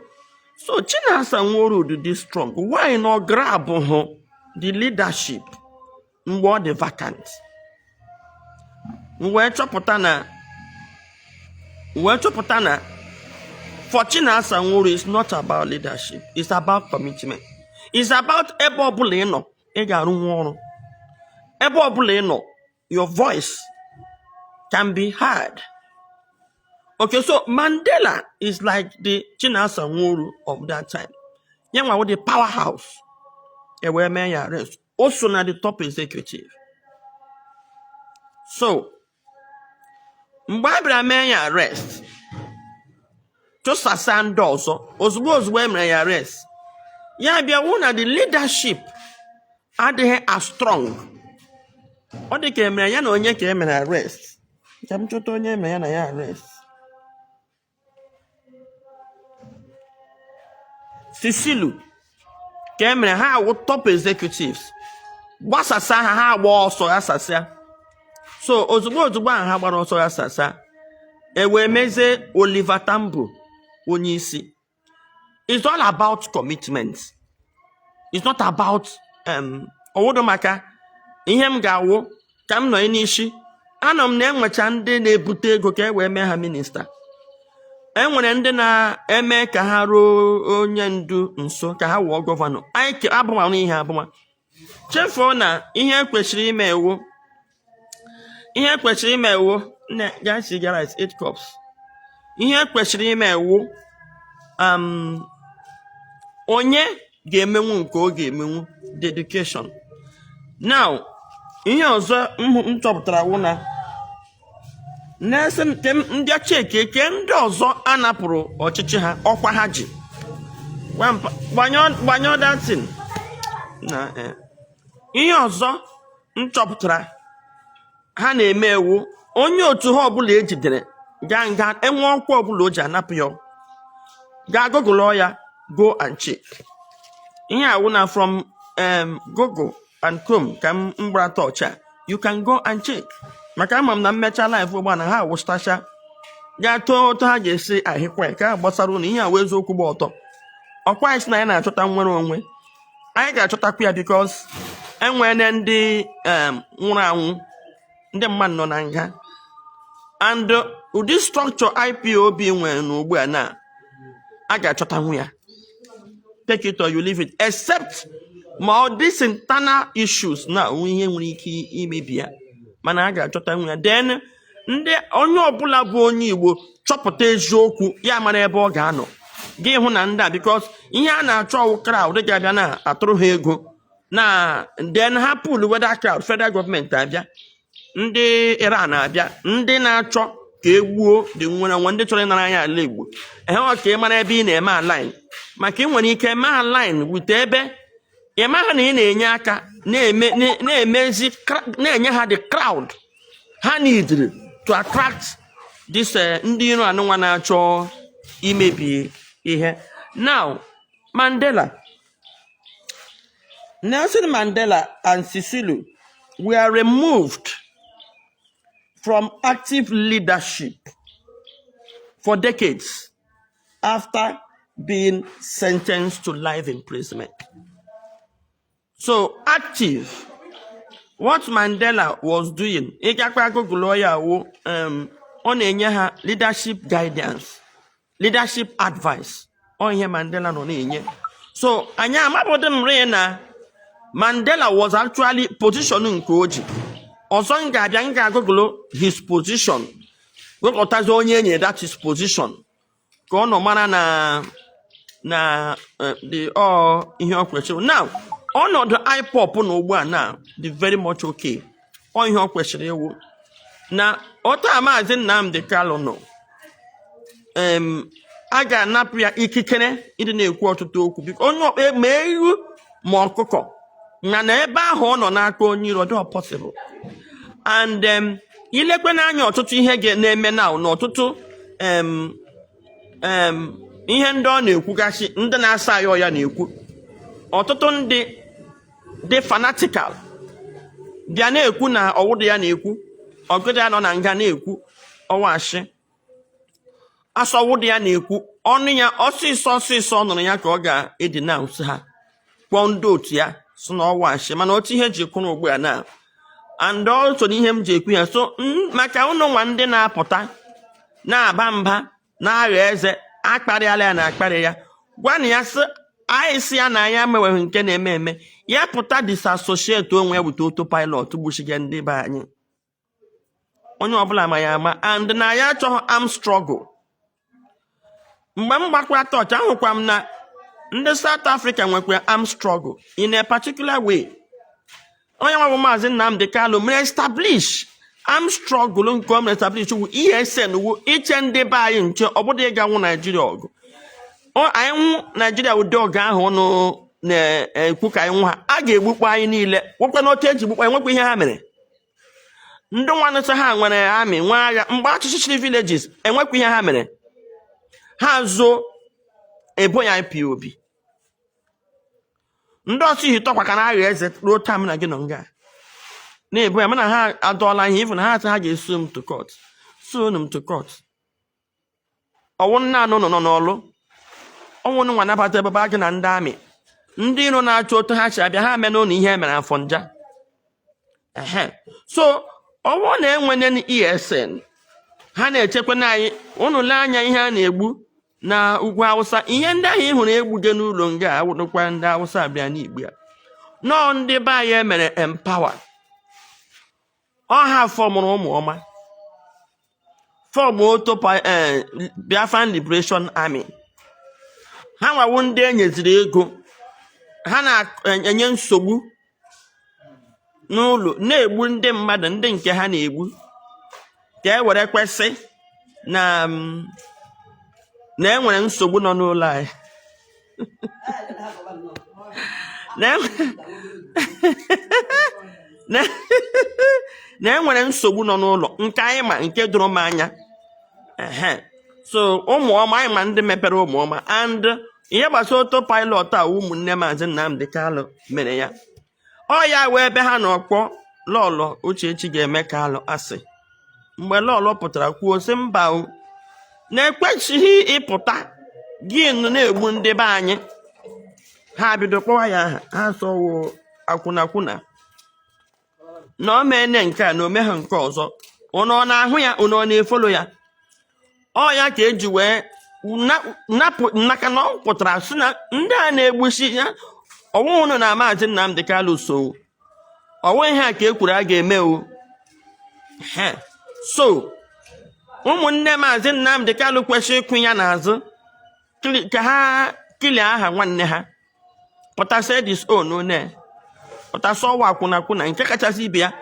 so Chinasa Nworu dị this strong, why na ọ grab hụ the leadership mgbe ọ dị vacant? M wee chọpụta na for Chinasa Nworu is not about leadership, it's about commitment, it's about ebe ọbụla ị nọ ị ga-arụnwu ọrụ, ebe ọbụla ị nọ your voice can be heard. Okay, so Mandela is like the Chinasa Nworu of that time. Ya nwa the powerhouse, e wee mee ya arrest, o so na the top executive. So mgbe a bịara mee ya arrest, chụsasa ndị ọzọ, ozugbo ozugbo e mere ya arrest, Ya bịa wụ na the leadership adịghị as strong. Ọ dị ka emere ya na onye ka emere arrest. Ka m chọta onye emere ya na ya arrest. Sisulu ka emere ha awụ top executives, gbasasa ha, ha agba ọsọ ghasasịa. So ozugbo ozugbo ahụ ha gbara ọsọ ghasasa, e wee mezie Oliver Tambo onye isi. It's all about commitment. It's not about ọwụdụ maka ihe m ga-awụ ka m nọ n'isi. Anọ m na enwecha ndị na-ebute ego ka e wee mee ha minista. E nwere ndị na-eme ka ha ruo onye ndu nso ka ha wụọ gọvanọ. Anyị abụma ihe abụma chefuo na ihe kwesịrị ime ewu, ihe kwesịrị ime ewu nne gaa cigarette 8 cups. Ihe kwesịrị ime ewu, onye ga-emenwu nke ọ ga-emenwu, dedication. Now, ihe ọzọ m chọpụtara wụ na Nelson nke ndị cheke ke ndị ọzọ a napụrụ ọchịchị ha, ọkwa ha ji. Gbanyụọ datin na ihe ọzọ m chọpụtara ha na-eme ewu, onye otu ha ọbụla ejidere gaa nga, enwe ọkwa ọbụla o ji, anapụ ya. Gaa google ya, go and check. Ihe awụ na from Google and Chrome ka m gbara torch a. You can go and check, maka ama m na mmecha live ugbu a na ha awụsịtacha gaa tụọ otu ha ga-esi ahịkwa ya ka a gbasara ụlọ. Ihe a wụ eziokwu gba ọtọ. Ọkwa anyị sị na anyị na-achọta nnwere onwe, anyị ga-achọtakwa ya, because enwere ndị nwụrụ anwụ, ndị mmadụ nọ na nga, and ụdị structure IPOB nwere n'ugbu a na a ga-achọtanwu ya. Take it or you leave it, except ma ọ this internal issues na onwe ihe nwere ike imebi ya, mana a ga-achọtanwu ya. Then ndị onye ọbụla bụ onye Igbo chọpụta eziokwu ya, mara ebe ọ ga-anọ gị hụ na ndị a, because ihe a na-achọ ọwụ crowd ga-abịa na-atụrụ ha ego na then ha pull whether crowd, federal gọọmenti abịa, ndị Iran abịa, ndị na-achọ ka e gbuo dị nwere onwe, ndị chọrọ ịnara anyị ala Igbo. Ehe, ọ ka ị mara ebe ị na-eme align, maka ị nwere ike mee align with ebe ị maghị na ị na-enye aka na-eme na-emezi na-enye ha the crowd ha need to attract this ndị iro anụnwa na-achọ imebi ihe. Now, Mandela, Nelson Mandela and Sisulu were removed from active leadership for decades after being sentenced to life imprisonment. So active, what Mandela was doing, ị gakwa Google ya, wụ ọ na-enye ha leadership guidance, leadership advice. Ọ ihe Mandela nọ na-enye. So anyị amabụdị m rịị na Mandela was actually position nke o ji. Ọzọ m ga-abịa, m ga-agụgụlụ his position, wepụtazi onye e nyere that his position ka ọ nọ mara na the ọ ihe ọ kwesịrị. Now, ọnọdụ IPOB na ugbu a na dị very much okay. Ọ ihe ọ kwesịrị ịwụ na otu a Maazị Nnamdi Kanu nọ, a ga-anapụ ya ikikere ịdị na-ekwu ọtụtụ okwu, biko onye ọkpa ma ewu ma ọkụkọ na ebe ahụ ọ nọ n'aka onye iro dị possible. And ilekwe n'anya ọtụtụ ihe ga na-eme now na ọtụtụ um, um, ihe ndị ọ na-ekwugasị, ndị na-asa ya ọya na-ekwu, ọtụtụ ndị dị fanatical bịa na-ekwu na ọwụdụ ya na-ekwu, ọgụdụ ya nọ na nga na-ekwu ọwashi asọwụdụ ya na-ekwu ọnụ ya ọsịsọ ọsịsọ ọ nụrụ ya ka ọ ga-edenounce ha, kpọọ ndị otu ya si na ọwashi. Mana otu ihe ji kwụrụ ugbu a na and also n'ihe m ji ekwu ya so maka ụnụ nwa ndị na-apụta na-aba mba na-aghọ eze, akparịala ya na akparị ya, gwanụ ya sị anyị sị ya na anyị ameweghị nke na-eme eme ya pụta disassociate onwe ya with autopilot gbuchige ndị be anyị. Onye ọbụla ma ya ama and na ya achọghị arm struggle. Mgbe m gbakwara torch, ahụkwa m na ndị South Africa nwekwa arm struggle in a particular way. Onye nwa bụ Maazị Nnamdi Kanu mere establish arm struggle nke o mere establish wu ESN, wu iche ndị be anyị nche. Ọ bụrụ ịga nwụ Naijiria ọgụ, anyị nwụ Naijiria ụdị ọgụ ahụ ụnụ. Na-ekwu ka anyị nwụ, ha a ga-egbukpọ anyị niile. Nwekwa n'otu eji gbukpọ anyị, nwekwa ihe ha mere. Ndị nwanụcha ha nwere amị, nwee agha mgbe achịchịchịrị villages, enwekwa ihe ha mere. Ha zoo ebo ya IPOB. Ndị ọsọ ihite ọkwa ka na-agha eze ruo taa. M na gị nọ nga na-ebo ya, mana ha adọọla ihe ifu na ha asị ha ga-esu m to court, sue m to court. Ọwụ nna anụ nọ n'ọlụ ọnwụ nwa nabata ebe agụ na ndị amị, ndị iro na-achọ otu ha si abịa ha mee n'ụlọ ihe e mere afọ nja. Ehe, so ọwụ na enwene ESN, ha na-echekwa na anyị. Unu lee anya ihe a na-egbu na ugwu Awụsa, ihe ndị ahụ ị hụrụ egbuge n'ụlọ nga awụrụkwa ndị Awụsa abịa n'igbu ya nọọ. Ndị be anyị emere empower, ọha formụrụ ụmụ ọma, form otu Biafran Liberation Army. Ha nwawu ndị enyeziri ego, ha na-enye nsogbu n'ụlọ, na-egbu ndị mmadụ, ndị nke ha na-egbu ka e were kwesị na e nwere nsogbu nọ n'ụlọ anyị, na e nwere nsogbu nọ n'ụlọ nke anyị ma nke doro m anya. Ehe, so ụmụ ọma anyị ma ndị mepere ụmụ ọma and ihe gbasara auto pilot a, ụmụnne Maazị Nnamdi Kanu mere ya. Ọ ya wee ebe ha nọ kpọ Lọlọ Uchechi ga-eme Kalụ asị. Mgbe Lọlọ pụtara kwuo sị mba o, na-ekwesịghị ịpụta gị nụ na-egbu ndị be anyị, ha bido kpọwa ya aha ha sọwo akwụnakwụna, na o meene nke a, na o meghị nke ọzọ. Unu ọ na-ahụ ya? Unu ọ na-efollow ya? Ọ ya ka eji wee napụ naka na ọ pụtara sị na ndị a na-egbusi ya ọwụhụ unu na Maazị Nnamdi Kanu so ọwụ ihe a ka e kwuru a ga-eme o. He. So ụmụnne Maazị Nnamdi Kanu kwesịrị ịkwụ ya n'azụ ka ha kilie aha nwanne ha pụtasị disown one, pụtasị ọwa akwụnakwụna nke kachasị ibe ya,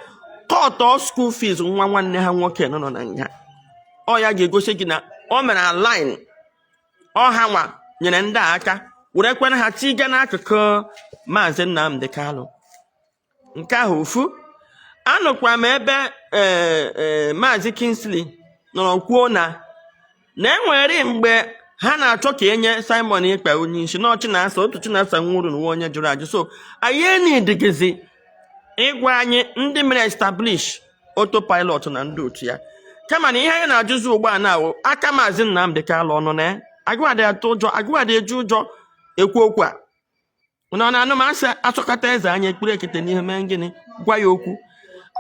kọtọ school fees nwa nwanne ha nwoke nọ na nga. Ọ ya ga-egosi gị na o mere align ọha nwa nyere ndị a aka were kwere ha tiga n'akụkụ Maazị Nnamdi Kanu. Nke ahụ ofu. Anụkwa m ebe ee ee Maazị Kingsley nọrọ kwuo na enwere mgbe ha na-achọ ka enye Simon Ekpa onye isi na Chinasa otu Chinasa nwuru n'uwe onye jụrụ ajụ. So anyị enidigizi ịgwa anyị ndị mere establish autopilot na ndị otu ya, kama na ihe anyị na-ajụzi ugbu a na-awụ aka Maazị Nnamdi Kanu ọnụ na ya. Agụadị atụ ụjọ, agụadị eji ụjọ ekwu okwu a. Unu ọ na-anụ ma asị achọkọta eze anya ekpere ekete n'ihe mee gịnị, gwa ya okwu.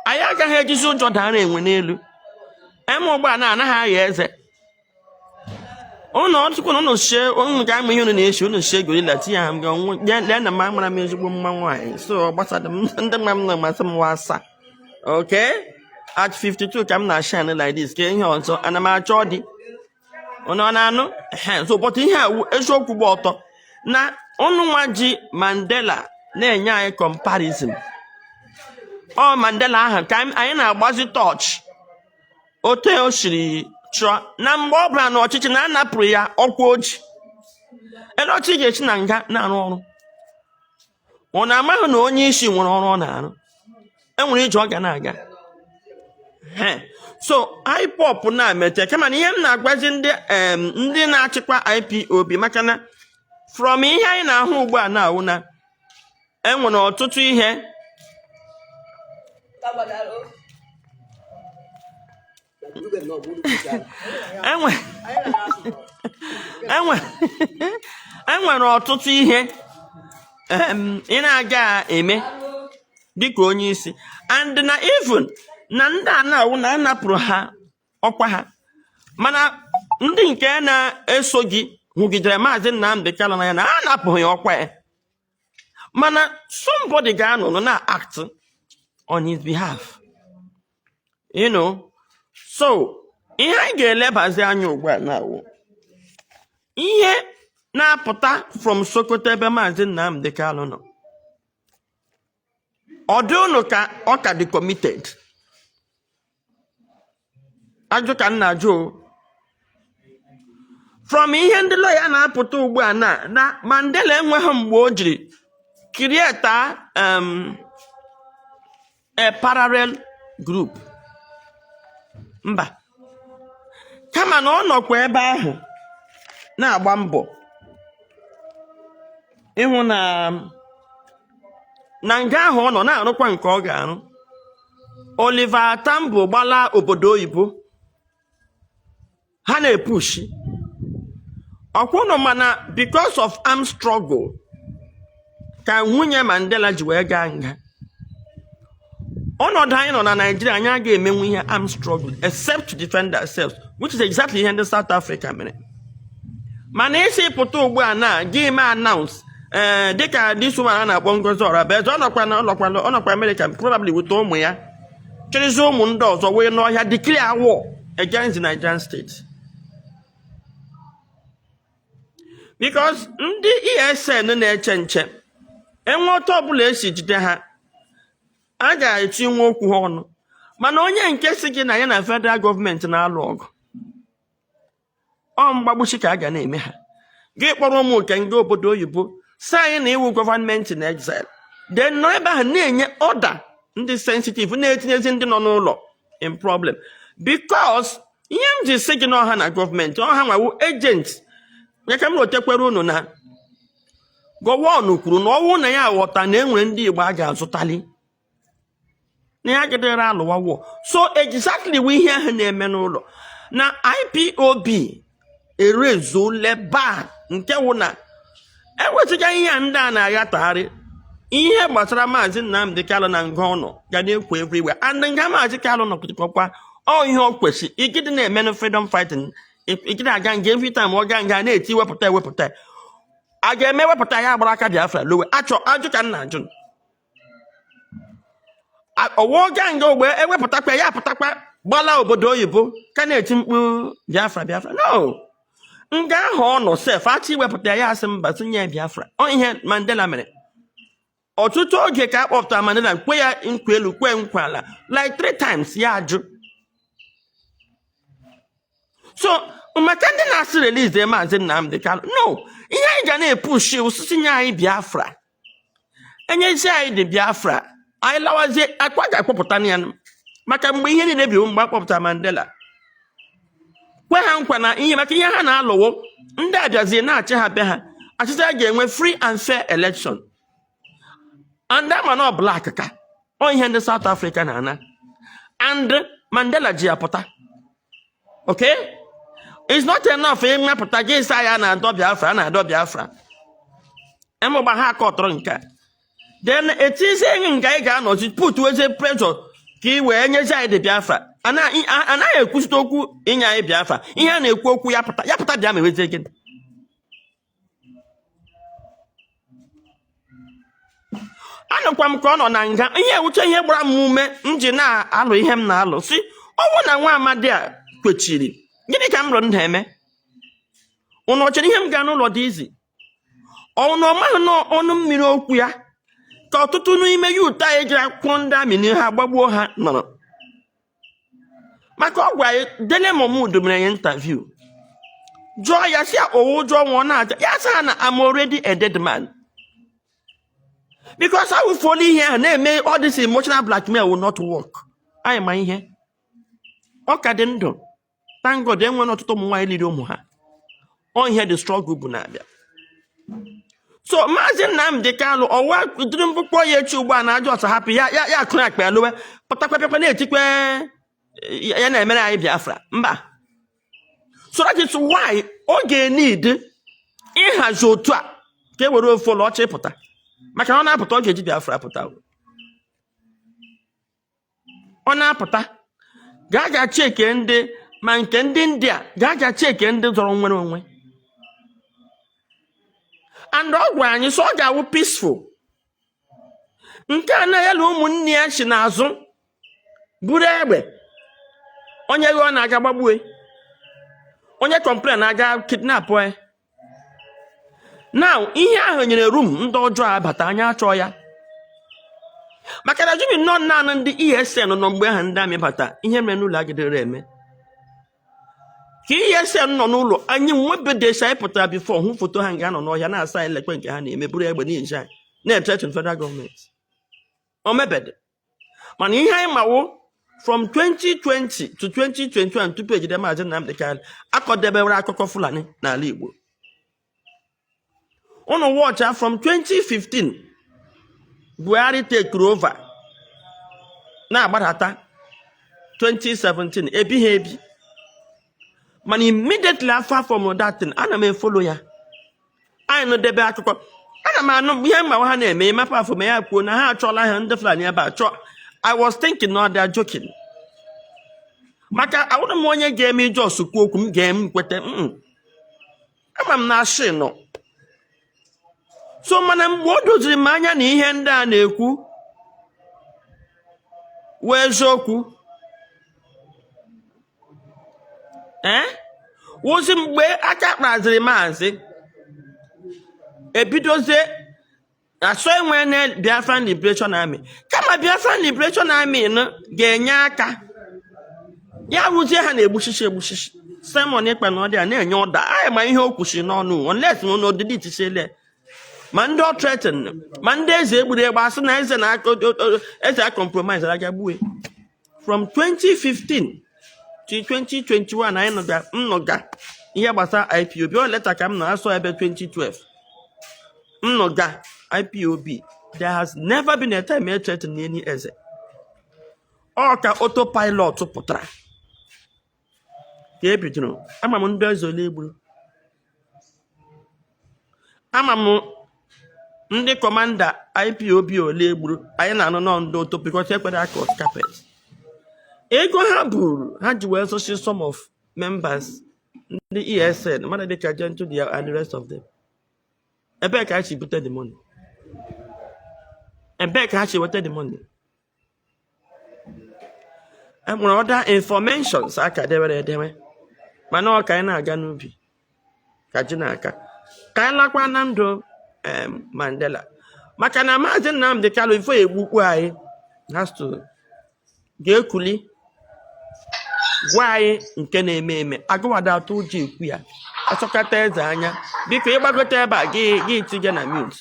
Anyị agaghị ejizi ụjọ dara enwe n'elu eme ugbu a na anaghị agha eze ụnụ ọtụkwu na ụnụ shie ụnụ ga-ama ihe unu na-eshi. Unu shie gorilla tinye ha m ga ọnwụ lee na m amara m ezigbo mma nwaanyị, so ọ gbasara m. Ndị mma m na-amasị m wasa. Okay, at 52 ka m na shine like this ka ihe ọzọ ana m achọ dị. Unu ọ na-anụ? Ehe, so but ihe a wụ eziokwu gba ọtọ na ụnụ nwa ji Mandela na-enye anyị comparison. Ọ Mandela ahụ ka anyị na-agbazi torch otu o siri chụọ na mgbe ọ bụla n'ọchịchị na anapụrụ ya ọkwa oji ele ọchị ga-esi na nga na-arụ ọrụ. Ọ na-amaghị na onye isi nwere ọrụ ọ na-arụ, enwere ije ọ ga na-aga. He. So IPOB na-emete, kama na ihe m na-agwazi ndị na-achịkwa IPOB, maka na from ihe anyị na-ahụ ugbu a na-awụ na enwere ọtụtụ ihe enwe enwere ọtụtụ ihe ị na-aga eme dịka onye isi, and na even na ndị a na-awụ na anapụrụ ha ọkwa ha, mana ndị nke na-eso gị hụgidere Maazị Nnamdi Kanu n'anya na a napụghị ya ọkwa ya, mana somebody ga-anọ nọ na act on his behalf. So ihe anyị ga-elebazi anya ugbu a na-awụ ihe na-apụta from Sokoto ebe Maazị Nnamdi Kanu nọ. Ọ dị unu ka ọ ka dị committed? Ajụ ka m na-ajụ o. From ihe ndị lọya na-apụta ugbu a na Mandela enweghị mgbe o jiri Create a parallel group. Mba, kama na ọ nọkwa ebe ahụ na-agba mbọ ịhụ na nga ahụ ọ nọ na-arụkwa nke ọ ga-arụ. Oliver Tambo gbala obodo oyibo, ha na-epushi ọkwụnụ, mana because of armed struggle ka nwunye Mandela ji wee gaa nga. Ọnọdụ anyị nọ na Naijiria, anyị agaghị emenwu ihe armed struggle except to defend ourselves, which is exactly ihe ndị South Africa mere. Mana isi pụta ugbu a na gị mee announce, ee, dịka this woman a na-akpọ Ngozi Orabueze, ọ nọkwa na ọ nọkwa America, probably weta ụmụ ya, chịrịzi ụmụ ndị ọzọ wee n'ọhịa declare war against the Nigerian state, because ndị ESN na-eche nche enwe otu ọbụla esi jide ha, a ga-eti nwa okwu ha ọnụ. Mana onye nke si gị na ya na federal gọọmenti na-alụ ọgụ, ọ mgbagbuchi ka a ga na-eme ha. Gị kpọrọ ụmụ nke ndị obodo oyibo si anyị na iwu government in exile, then nọ ebe ahụ na-enye order ndị sensitive, na-etinyezi ndị nọ n'ụlọ in problem, because ihe m ji sị gị na ọha na gọọmenti ọha nwawu agent ya ka m rotekwere unu na Gowon kwuru na ọnwụ na ya ghọta na enwere ndị Igbo a ga-azụtali na ya gidere alụwa war. So exactly wụ ihe ahụ na-eme n'ụlọ na IPOB erezuole baa nke wụ na ewezụga ihe a ndị a na-aghatagharị ihe gbasara Maazị Nnamdi Kanu na nga ọ nọ ga na-ekwo everywhere, and nga Maazị Kanu nọkịtịkwa ọ ihe ọ kwesị igide na-eme na freedom fighting, igide aga nga every time ọ gaa nga na-eti wepụta, ewepụta, a ga-eme wepụta ya agbara aka Biafra lowe achọ ajụ ka m na-ajụ. Ọwụọ gaa nga ogbe ewepụtakwa ya, apụtakwa gbala obodo oyibo ka na-eti mkpu Biafra, Biafra. No nga ahụ ọ nọ sef, achọ iwepụta ya, asị mba, tinye ya Biafra. Ọ ihe Mandela mere. Ọtụtụ oge ka a kpọpụtara Mandela, kwe ya nkwa elu, kwe nkwa ala, like three times, ya ajụ. So maka ndị na-asị release Maazị Nnamdi Kanu, no, ihe anyị ga na-epushi osisi nye anyị Biafra, enyezi anyị dị Biafra, anyị lawazie akwa ga-akpọpụta ya. Maka mgbe ihe niile bi, mgbe akpọpụtara Mandela, kwe ha nkwa na ihe maka ihe ha na-alụwo, ndị abịazie na-achị ha be ha achịcha, a ga-enwe free and fair election, and ama na ọ black ka ọ ihe ndị South Africa na-ana, and Mandela ji ya pụta. Okay, it's not enough ịmapụta gị ịsa ya na-adọ Biafra, a na-adọ Biafra emụgba ha akọtọrọ nke a, then etizie nke anyị ga-anọzi put wezie pressure ka ị wee nyezi anyị dị Biafra. Anaghị ekwusite okwu inye anyị Biafra. Ihe a na-ekwu okwu ya pụta, ya pụta, bịa mewezie gịnị? Anụkwa m ka ọ nọ na nga. Ihe ewuche, ihe gbara m ume m ji na-alụ ihe m na-alụ, si ọnwụ na nwa amadi a kwechiri, gịnị ka m rụrụ ndụ eme? Ụnụ ọ chere ihe m gaa n'ụlọ dị izi ọnụ? Ọ maghị na ọnụ mmiri okwu ya ka ọtụtụ n'ime youth anyị ji akwụkwọ ndị amị na ha gbagbuo ha nọrọ. Maka ọ gwa anyị, Dele Momodu mere ya interview, jụọ ya si owu ụjọ ọnwụ ọ na-aja ya, sị ha na I'm already a dead man, because awụfuola ihe ahụ na-eme. All this emotional blackmail will not work. Anyị ma ihe ọ ka dị ndụ, thank God. Enwere ọtụtụ ụmụ nwaanyị liri ụmụ ha. Ọ ihe the struggle bụ na-abịa. So Maazị Nnamdi Kanu, ọwa Tinubu kpọọ ya echi ugbu a na ajọ ọsọ hapụ ya, ya ya akụrụ akpa ya lowe, pụtakwa pịakwa na-etikwe ya na-emere anyị Biafra. Mba. So that is why ọ ga-need ịhazi otu a ka e were ofe ụlọ ọchị pụta, maka na ọ na-apụta, ọ ga-eji Biafra pụta. Ọ na-apụta, gaa ga cheke ndị ma nke ndị India, gaa ga cheke ndị zọrọ nwere onwe, and ọ gwara anyị so ọ ga-awụ peaceful. Nke a na ya na ụmụnne ya si n'azụ buru egbe, onye ghe ọ na-aga gbagbue, onye complain na-aga kidnap ya. Now ihe ahụ nyere room ndị ọjọọ abata. Anya achọ ya, maka na jumi nnọọ naanị ndị ESN nọ mgbe ahụ ndị amị bata. Ihe mere n'ụlọ agidere eme ka ESN nọ n'ụlọ anyị nwebedesi. Anyị pụtara before hụ foto ha nga nọ n'ọhịa na-asa anyị lekwe nke ha na-eme, buru egbe na-eji anyị. Na-threaten federal gọọmenti o mebede. Mana ihe anyị mawo, from 2020 to 2021, tupu ejide Maazị Nnamdi Kanu, akọdebewere akụkọ Fulani n'ala Igbo. Unu watch from 2015 Buhari take over na-agbadata 2017, ebighị ebi. Mana immediately after from that thing, ana m e-follow ya. Anyị nụdebe akụkọ, ana m anụ ihe mgbawa ha na-eme. Ịmapụ afọ ma ya kwuo na ha achọọla ha ndị Fulani ebe a chọọ. I was thinking na they are joking, maka ahụrụ m onye ga-eme ijos kwuo okwu m ga-eme kweta. Ama m na ashị nọ so. Mana mgbe o doziri m anya na ihe ndị a na-ekwu wee eziokwu, ee, wụzi mgbe aka kpaziri maazị ebidozie asọ enwe na Biafran Liberation Army. Kama Biafran Liberation Army nụ ga-enye aka ya rụzie ha na-egbuchichi egbuchichi. Simon Ekpa na ọdị a na-enye ọda anyị ma ihe o kwuchiri n'ọnụ, unless na odidi tichele ma ndị ọ threaten, ma ndị eze egburu egbe, asị na eze na eze a compromise aga gbue. From 2015 to 2021, anyị nọga m nọga ihe gbasara IPOB. O leta ka m nọ asọ ebe 2012 m nọga IPOB. There has never been a time e threaten any eze. Ọ ka autopilot pụtara ka e bidoro. Ama m ndị eze ole egburu, ama m ndị commander IPOB ole egburu. Anyị na-anụ nọ ndị auto because ekwere aka carpet ego ha buru ha ji wee sochi some of members ndị ESN, mmadụ dịka Gentle the and the rest of them. Ebee ka ha si bute the money? Ebee ka ha si weta the money? E nwere other informations aka dewere edewe, mana ọ ka anyị na-aga n'ubi ka ji na-aka ka anyị lakwa na ndụ Mandela, maka na Maazị Nnamdi Kanu ifo egbukwu anyị has to ga-ekuli gwa anyị nke na-eme eme. Agụwada atụ ụjọ ekwu ya. Asọkata eze anya, biko, ịgbagote ebe a, gị tinye na mute.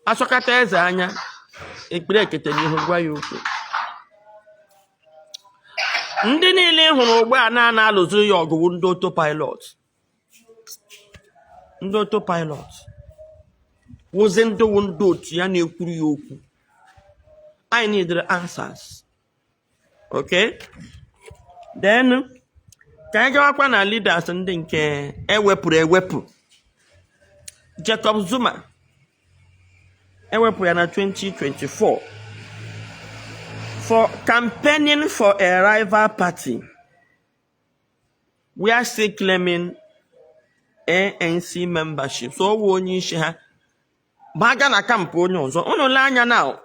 Asọkata eze anya ekpere ekete n'ihu gwa ya okwu. Ndị niile ị hụrụ ugbu a na-ana alụziri ya ọgụgụ, ndị autopilot, ndị autopilot wụzi ndị wụ ndị otu ya na-ekwuru ya okwu. I need the answers. Okay, then ka anyị gawakwa na leaders ndị nke ewepụrụ ewepụ. Jacob Zuma, ewepụ ya na 2024 for campaigning for a rival party. We are still claiming ANC membership. So ọ wụ onye isi ha gbaga na camp onye ọzọ. Unu lee anya na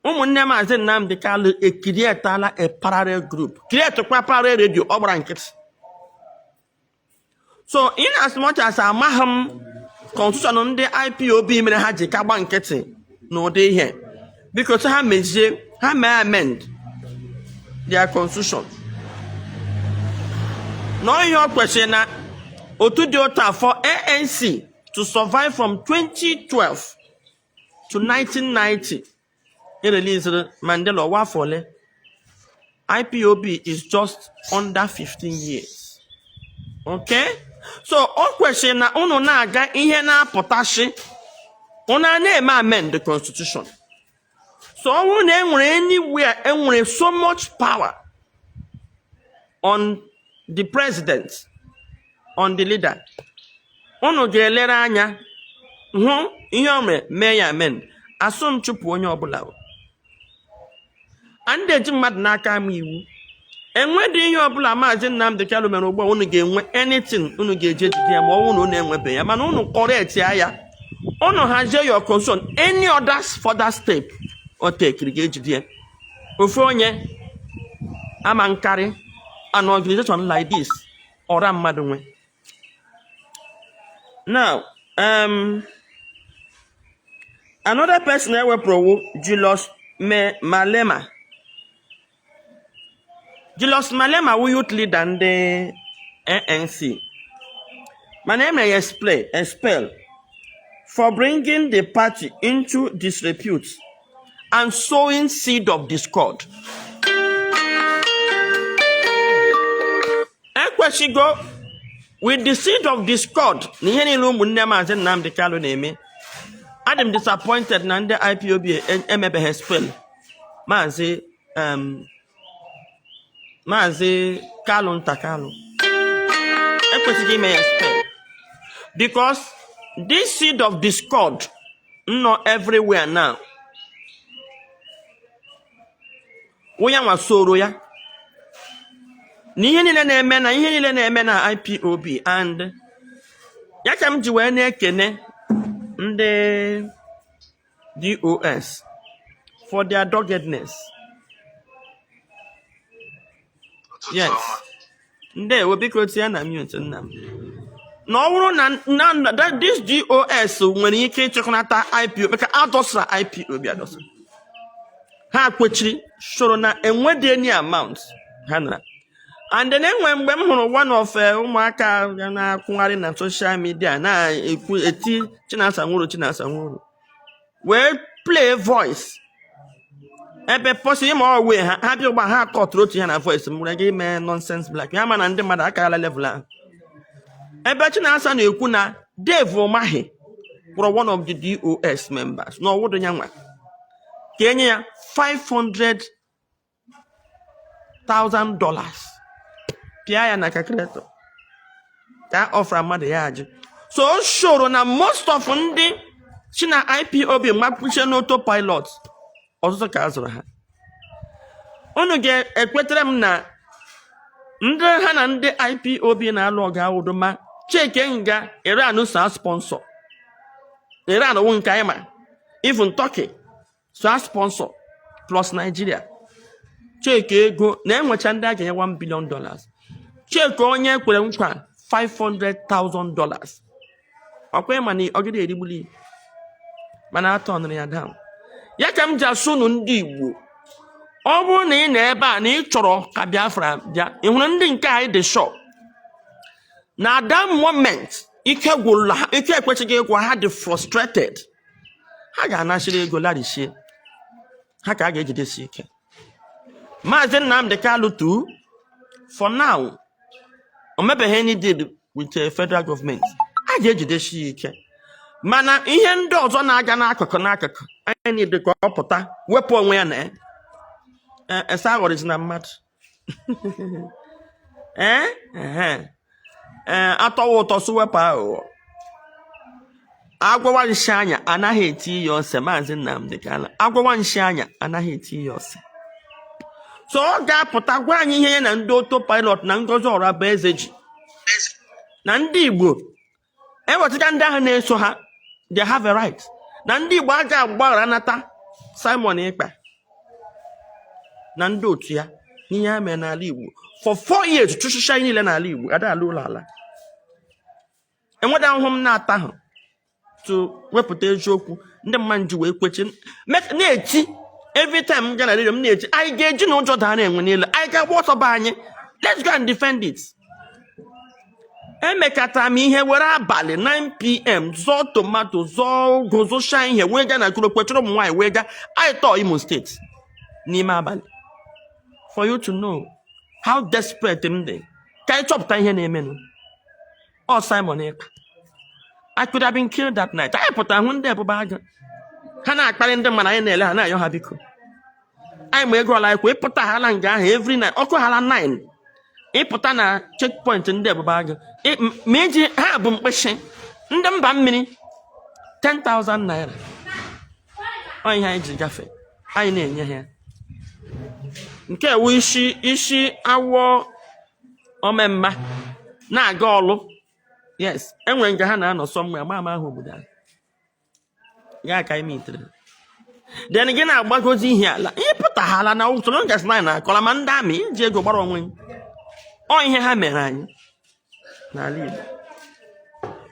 ụmụnne Maazị Nnamdi Kanu e-create-ala a parallel group, create-kwa parallel radio. Ọ gbara nkịtị. So in as much as amaghị m constitution ndị IPOB mere ha ji ka gba nkịtị n'ụdị ihe, biko sị ha mezie, ha mee amend their constitution na ihe ọ kwesịrị na otu dị otu a for ANC to survive from 2012 to 1990. E-released Mandela ọwa afọ ole? IPOB is just under 15 years. Okay, so o kwesịrị na unu na-aga ihe na-apụtashi, unu a na-eme amend the constitution. So ọ bụrụ na e nwere anywhere enwere so much power on the president, on the leader, unu ga-elere anya hụ ihe o mere, mee ya amend. Asụ m chụpụ onye ọbụla o. A ndị eji mmadụ n'aka ama iwu enwedị ihe ọbụla Maazị Nnamdi Kanu mere ugbu a unu ga-enwe anything unu ga-eji ejide ya, ma ọ bụrụ na unu enwebeghị ya. Mana unu correct ya, unu hazie your constitution, any other further step o tekiri ga-ejide ya. Ofu onye ama nkarị an organization like this ọra mmadụ nwe. Now, another person ewepụrụ wụ Julius Malema. Julius Malema wụ youth leader ndị ANC, mana e mere ya expel for bringing the party into disrepute and sowing seed of discord. Ekwesịgo with the seed of discord na ihe niile ụmụnne Maazị Nnamdi Kanu na-eme. Adị m disappointed na ndị IPOB emebeghị expel Maazị Kanunta Kanu. Ekwesịghị ime ya expel because this seed of discord nọ everywhere now. Onye nwa soro ya na ihe niile na-eme na ihe niile na-eme na IPOB, and ya ka m ji wee na-ekene ndị DOS for their doggedness. Ụtụtụ Yes. ọma. Ndewo, biko tinye na mute, nna m. Na ọ bụrụ na this DOS nwere ike ịchịkọnata IPOB, maka adọsara IPOB adọsa, ha kwechiri soro na enwedị any amount ha nara. And then enwe mgbe m hụrụ one of ụmụaka ga na-akwụgharị na social media na-ekwu eti Chinasa Nwuru, Chinasa Nwuru, wee play voice ebe pọsi ịma ọ wee ha bịa ụgba ha kọtụrụ otu ihe na voice m nwere gị ime nonsense black ya, ma na ndị mmadụ akarala level ahụ, ebe Chinasa na-ekwu na Dave Umahi kpọrọ one of the DOS members na ọwụdụ ya nwa ka enye ya $500,000, pịa ya na calculator ka a ọfara mmadụ ya ajụ. So o shoro na most of ndị si na IPOB mapụchie n'auto pilot, ọtụtụ ka a zụrụ ha. Unu ga-ekwetere m na ndị ha na ndị IPOB na-alụ ọgụ awụdo ma cheke nga Iran so sponsor. Iran wụ nke anyị ma, even Turkey so sponsor, plus Nigeria. Cheke ego na-enwecha ndị a ga-enye $1 billion, cheke onye kwere nkwa $500,000, ọkwa ịma na ọgịdị erigbuli, mana atọ nụrụ ya down. Ya ka m ji asụ unu ndị Igbo, ọ bụrụ na ị nọ ebe a na ị chọrọ ka Biafra bịa, ị hụrụ ndị nke anyị dị sure na that moment ike gwụrụ ha, ike ekwesịghị ịgwụ ha, dị frustrated, ha ga-anachiri ego larishie ha ka a ga-ejidesi ike. Maazị Nnamdi Kanu too, for now o mebeghị any deal with the federal government, a ga-ejidesi ya ike. Mana ihe ndị ọzọ na-aga n'akụkụ n'akụkụ anyị dị ka ọ pụta wepụ onwe ya na ya. Ese aghọrịzi na mmadụ ee ehe ee atọwa ụtọ sụ wepụ aghụghọ, agwawa nshi anya anaghị eti ya ose. Maazị Nnamdi Kanu, agwawa nshi anya anaghị eti ya ose. So ọ ga-apụta gwa anyị ihe ya na ndị auto pilot na Ngozi Orabueze ji na ndị Igbo ewetụga ndị ahụ na-eso ha. They have a right na ndị Igbo agaghị agbaghara nata Simon Ekpa na ndị otu ya n'ihe ha mere n'ala Igbo for 4 years, chụchịcha anyị niile n'ala Igbo, ada ala ụlọ ala enweda ahụhụ m na-ata ahụ to wepụta eziokwu. Ndị mmadụ ji wee kwechi na-eti every time m gara redio m na-eti, anyị ga-eji na ụjọ daa na-enwe niile, anyị ga-agba ọsọ be anyị. Let's go and defend it. Emekatara m ihe were abalị 9 p.m. zọọ tomato, zọọ ụgụ, zụchaa ihe, wee gaa na Kurokwe chọrọ ụmụ nwaanyị, wee gaa anyị tọọ Imo Steeti n'ime abalị, for you to know how desperate m dị ka anyị chọpụta ihe na-emenụ. Ọ Simon Ekpa, I could have been killed that night. Anyị pụtara hụ ndị ebube agụ, ha na-akparị ndị mmadụ, anyị na-ele ha na-ayọ ha biko. Anyị ma ego ọla anyị kwa ịpụta hala nga ahụ every night, ọkụ hala 9, ịpụta na checkpoint ndị ebube agụ, ma iji ha bụ mkpịsị ndị mba mmiri 10,000 naira. Ọ ihe anyị ji gafe, anyị na-enye ha ya. Nke ewu isi isi awọ omemma na-aga ọlụ. Yes, enwere nga ha na-anọ somewhere, ama ama ahụ obodo ahụ ya ka anyị mitere. Then gị na-agbagozi ihe ala ihe pụtaghala na usoro ngasị na na-akọla ma ndị amị iji ego gbara onwe ọ ihe ha mere anyị n'ala Igbo,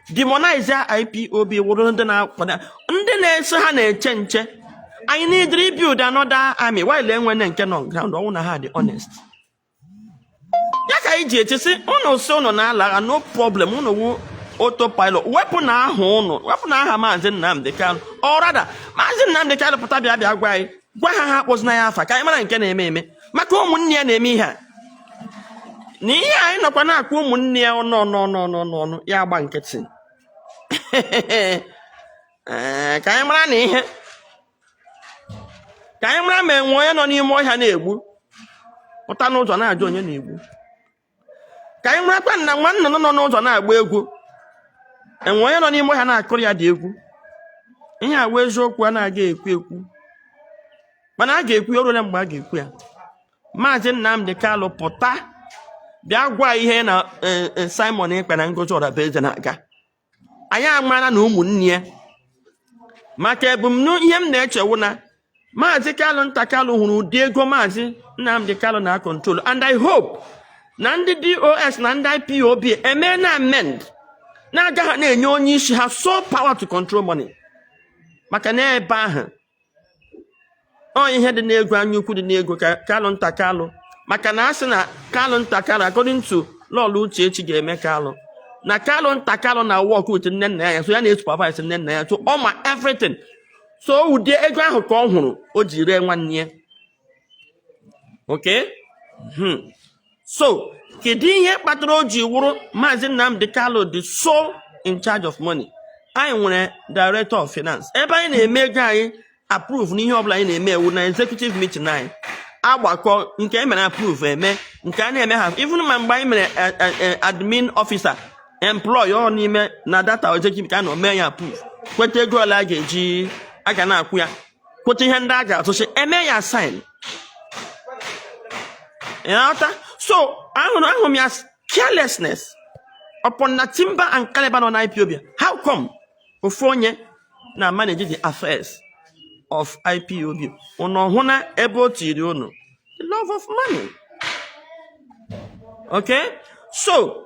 demonize IPOB, wụrụ ndị na-akwado, ndị na-eso ha na-eche nche. Anyị need build another army while enwene nke nọ ground. Ọnwụ na ha dị honest, ya ka anyị ji eche sị ụnụ sị ụnụ na-ala agha, no problem. Ụnụ wu Autopilot, wepụ na aha ụnụ, wepụ na aha Maazị Nnamdi Kanu. Ọ rada Maazị Nnamdi Kanu pụta, bịa bịa gwa anyị, gwa ha, ha akpọzina ya afa, ka anyị mara nke na-eme eme maka ụmụnne ya na-eme ihe a na ihe anyị nọkwa na-akpọ ụmụnne ya ọnụ ọnụ ọnụ ọnụ ọnụ ọnụ ya agba nkịtị. Ee, ka anyị mara na ihe, ka anyị mara ma enwe onye nọ n'ime ọhịa na-egbu, pụta n'ụzọ na-ajụ onye na-egbu. Ka anyị marakwa na nwa nnụnụ nọ n'ụzọ na-agba egwu, enwe onye nọ n'ime ọhịa na-akụrụ ya dị egwu. Ihe a wụ eziokwu a na-aga ekwu ekwu, mana a ga-ekwu ya. O ruola mgbe a ga-ekwu ya. Maazị Nnamdi Kanu pụta bịa gwa ihe na Simon Ekpa na Ngozi Orabueze na-aga. Anyị amara na ụmụnne ya maka ebumnu. Ihe m na-echewu na Maazị Kanu nta Kanu hụrụ ụdị ego Maazị Nnamdi Kanu na control, and I hope na ndị DOS na ndị IPOB eme na amend na-agaghị na-enye onye isi ha so power to control money, maka na ebe ahụ ọ ihe dị n'ego, anya ukwu dị n'ego ka Kalụ nta Kalụ, maka na a sị na Kalụ nta Kalụ, according to Lọlọ Uchechi, ga-eme Kalụ na Kalụ nta Kalụ na work with nne nna ya, so ya na-supervise nne nna ya, so ọ ma everything. So ụdị ego ahụ ka ọ hụrụ o ji ree nwanne ya. Okay. So kedu ihe kpatara o ji wụrụ Maazị Nnamdi Kanu dị so in charge of money? Anyị nwere director of finance. Ebe anyị na-eme ego anyị approve n'ihe ọbụla anyị na-eme ewu na executive meeting anyị agbakọ, nke e mere approve, eme nke a na-eme ha. Even ma mgbe anyị mere admin officer employ, ọ n'ime na data executive ka a nọ mee ya approve, kweta ego ole a ga-eji a ga na-akwụ ya, kweta ihe ndị a ga-atụchi, eme ya sign. Ị na-aghọta? So ahụrụ m ya carelessness upon na timber and caliber nọ na IPOB. How come ofu onye na manage the affairs of IPOB? Unu hụ na ebe o tiri unu the love of money. Okay, so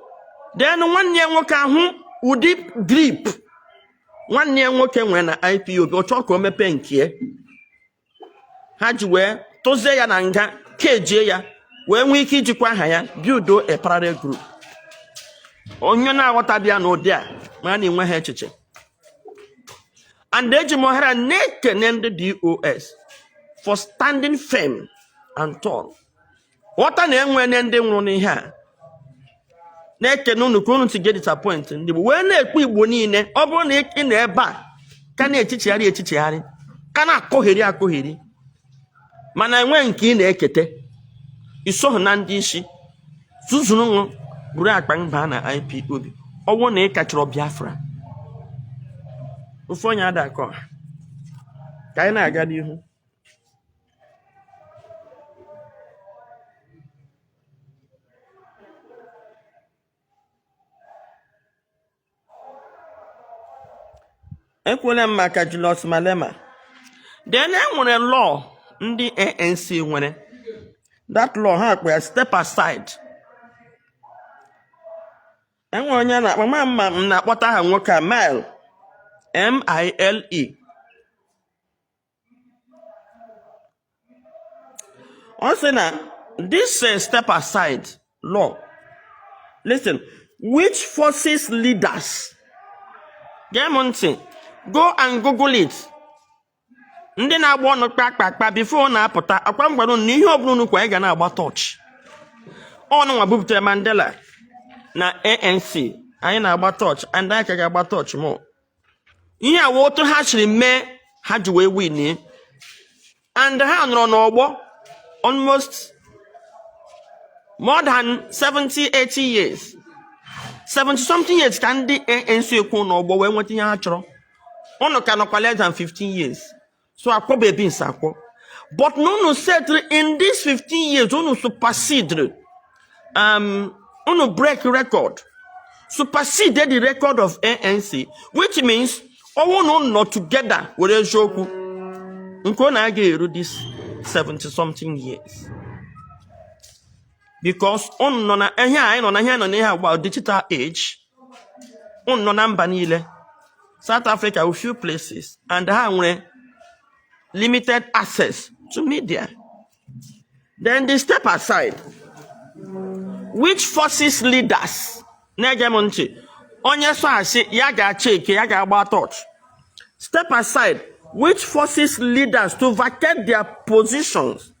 then nwanne ya nwoke ahụ, ụdị grip nwanne ya nwoke nwere na IPOB, ọ chọọ ka o mepee nke ya, ha ji wee tụzie ya na nga, kejie ya, wee nwee ike ijikwa aha ya build a parallel group. Onye na-aghọta ya n'ụdị a ma a na-enwe ha echiche. And eji m ohere a na-ekene ndị DOS for standing firm and tall, ghọta na enwene ndị nwụrụ n'ihe a. Na-ekene unu ka unu si get disappoint ndị Igbo, wee na-ekpe Igbo niile. Ọ bụrụ na ị nọ ebe a ka na-echichigharị echichigharị, ka na-akọgheri akọgheri, mana enwe nke ị na-ekete, isoghị na ndị isi zuzuru ṅụ buru akpa mba na IPOB. Ọ bụrụ na ị ka chọrọ Biafra, ofe onye ada akọ. Ka anyị na-aga n'ihu. Ekwuola m maka Julius Malema. Then e nwere law ndị ANC nwere. That law ha kpọ ya step aside. Enwere onye a na-akpọ ma mma m na-akpọta aha nwoke a, Mile, Mile. Ọ sị na this step aside law, listen, which forces leaders, gee m ntị, go and google it. Ndị na-agba ọnụ kpakpakpa before ọ na-apụta akwa m gwara unu na ihe ọbụla unu kwa, anyị ga na-agba torch ọnụ. Nwa buputere Mandela na ANC, anyị na-agba torch and anyị ka ga-agba torch mụ. Ihe a wụ otu ha siri mee ha ji wee win, and ha nọrọ n'ọgbọ almost more than 70, 80 years, 70 something years ka ndị ANC kwu n'ọgbọ wee nweta ihe ha chọrọ. Unu ka nọkwa less than 15 years, so akwọ bebi nsa akwọ, but na unu settle in this 15 years, unu supersede, unu break record, supersede the record of ANC, which means ọnwụ na unu nọ together were eziokwu nke unu aga eru this 70 something years, because unu nọ na ihe a anyị nọ na ihe a nọ n'ihe agba digital age. Unu nọ na mba niile, South Africa with few places, and ha nwere limited access to media. Then the step aside which forces leaders, na-ege m ntị, Onye so asị ya ga-acha eke, ya ga-agba torch. Step aside, which forces leaders to vacate their positions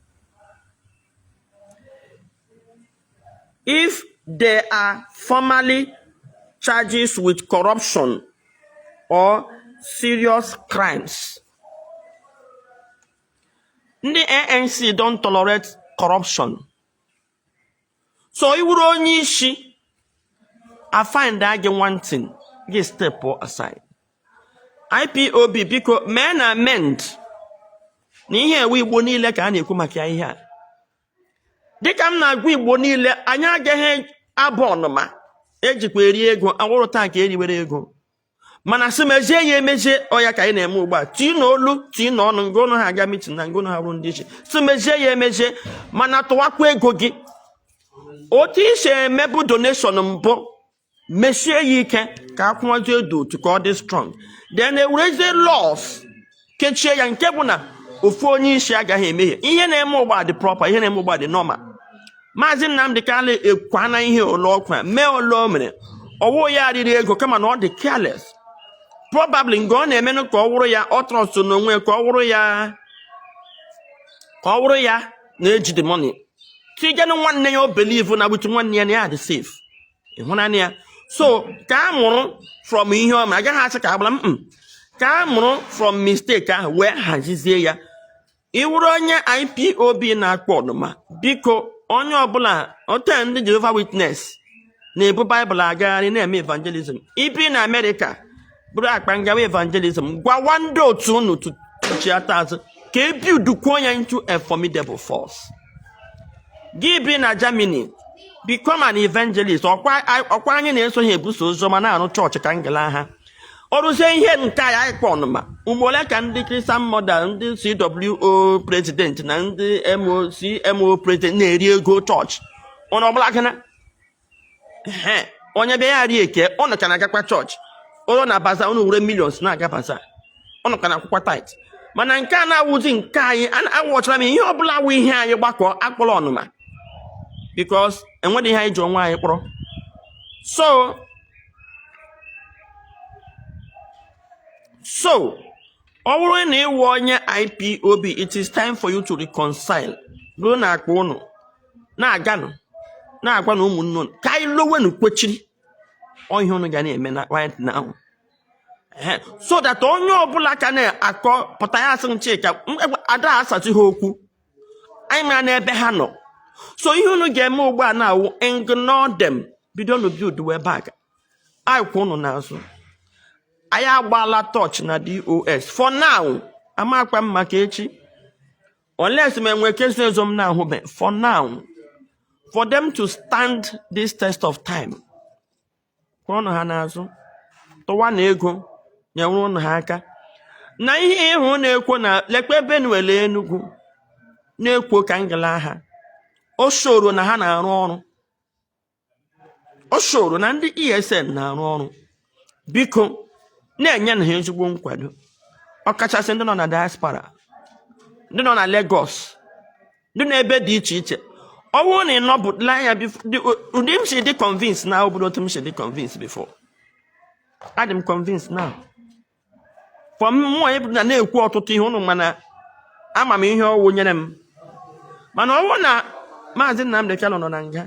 if they are formally charges with corruption or serious crimes. Ndị ANC don't tolerate corruption. So ị wụrụ onye isi, I find gị wanting, gị step aside. IPOB, biko mee na amend na ihe ewe Igbo niile ka a na-ekwu maka ihe a. Dịka m na-agwa Igbo niile, anyị agaghị abụ ọnụma ejikwa eri ego awụrụ taa ka eriwere ego, mana sị mezie ya emezie. Ọya ka anyị na-eme ugbu a, tii na olu, tii na ọnụ nga ụnụ ha aga meeting na nga ụnụ ha bụrụ ndị iche, sị mezie ya emezie, mana tụwakwa ego gị otu isi emebu donation mbụ, mesie ya ike ka akwụnwazie edo otu ka ọ dị strong. Then ewerezie laws kechie ya, nke bụ na ofu onye isi agaghị emehie. Ihe na-eme ụgba dị proper, ihe na-eme ụgba dị normal. Maazị Nnamdị Kanụ ekwana ihe ole ọkwa mee ole o mere, ọwụ ya riri ego, kama na ọ dị careless probably nke ọ na-emenụ ka ọ wụrụ ya, ọ trust n'onwe ya, ka ọ wụrụ ya, ka ọ wụrụ ya na-eji the money tigenụ nwanne ya. O believe na with nwanne ya na ya dị safe, ịhụnanya ya. So ka a mụrụ from ihe ọma, agaghị asị ka agbara m, ka a mụrụ from mistake ahụ wee hazizie ya. Ị wụrụ onye IPOB na-akpọ ọnụma, biko, onye ọbụla ote ndị Jehovah Witness na-ebu Baịbụl agagharị na-eme evangelism, ibi na Amerịka bụrụ akpa ngawa evangelism, gwawa ndị otu unu tụchiata azụ ka e buildukwuo ya into a formidable force. Gị bi na Germany, become an evangelist. Ọkwa ọkwa anyị na-eso ha ebuso oziọma, na-arụ chọọchị ka ngala ha ọrụzie ihe nke anyị. Anyị kpọ ọnụma ugbo ole ka ndị Christian Mother, ndị CWO president na ndị MO CMO president na-eri ego chọọchị ọnụ ọbụla gana. Ehe, onye bịa ya rie eke, ọ nọcha na-agakwa chọọchị ụlọ na bazaar, unu were millions na-aga bazaar, ọ nọka na akwụkwọ tithe. Mana nke a na-awụzi nke anyị, awọchara m ihe ọbụla awụ ihe anyị gbakọ akpọrọ ọnụma, because enweghị ihe anyị ji onwe anyị kpọrọ. So ọ bụrụ na ịwụ onye IPOB, it is time for you to reconcile. Bụrụ na akpa ụnụ na-aganụ na-agwa na ụmụnne ụnụ ka anyị lowenu kwechiri ọ ihe ụnụ ga na-eme na right now. Ehe, so that onye ọbụla ka na-akọ pụta ya asị m Chika ada asazi ha okwu, anyị mara n'ebe ha nọ. So ihe unu ga-eme ugbu a na-awụ ignore them, bido nu build way back. Anyị kwụ unu n'azụ. Anyị agbaala torch na DOS for now, amakwa m maka echi, unless m enwe keso ezo m na-ahụbe. For now, for them to stand this test of time, kwụrụ ha n'azụ, tụwa na ego, nyewere ụnụ ha aka na ihe ịhụ na-ekwo na lekwe Benue, lee Enugu na-ekwo ka ngala ha. O soro na ha na-arụ ọrụ, o soro na ndị ESN na-arụ ọrụ. Biko na-enye na ha ezigbo nkwado, ọkachasị ndị nọ na diaspora, ndị nọ na Lagos, ndị nọ ebe dị iche iche. Ọ bụrụ na ị nọbụla anya ụdị m si dị convince na obodo, otu m si dị convince before, adị m convince now. For mmụọ ịbụ na na-ekwu ọtụtụ ihe ụnụ, mana ama m ihe ọwụ nyere m. Mana ọ bụrụ na Maazị Nnamdị Kanụ nọ na nga,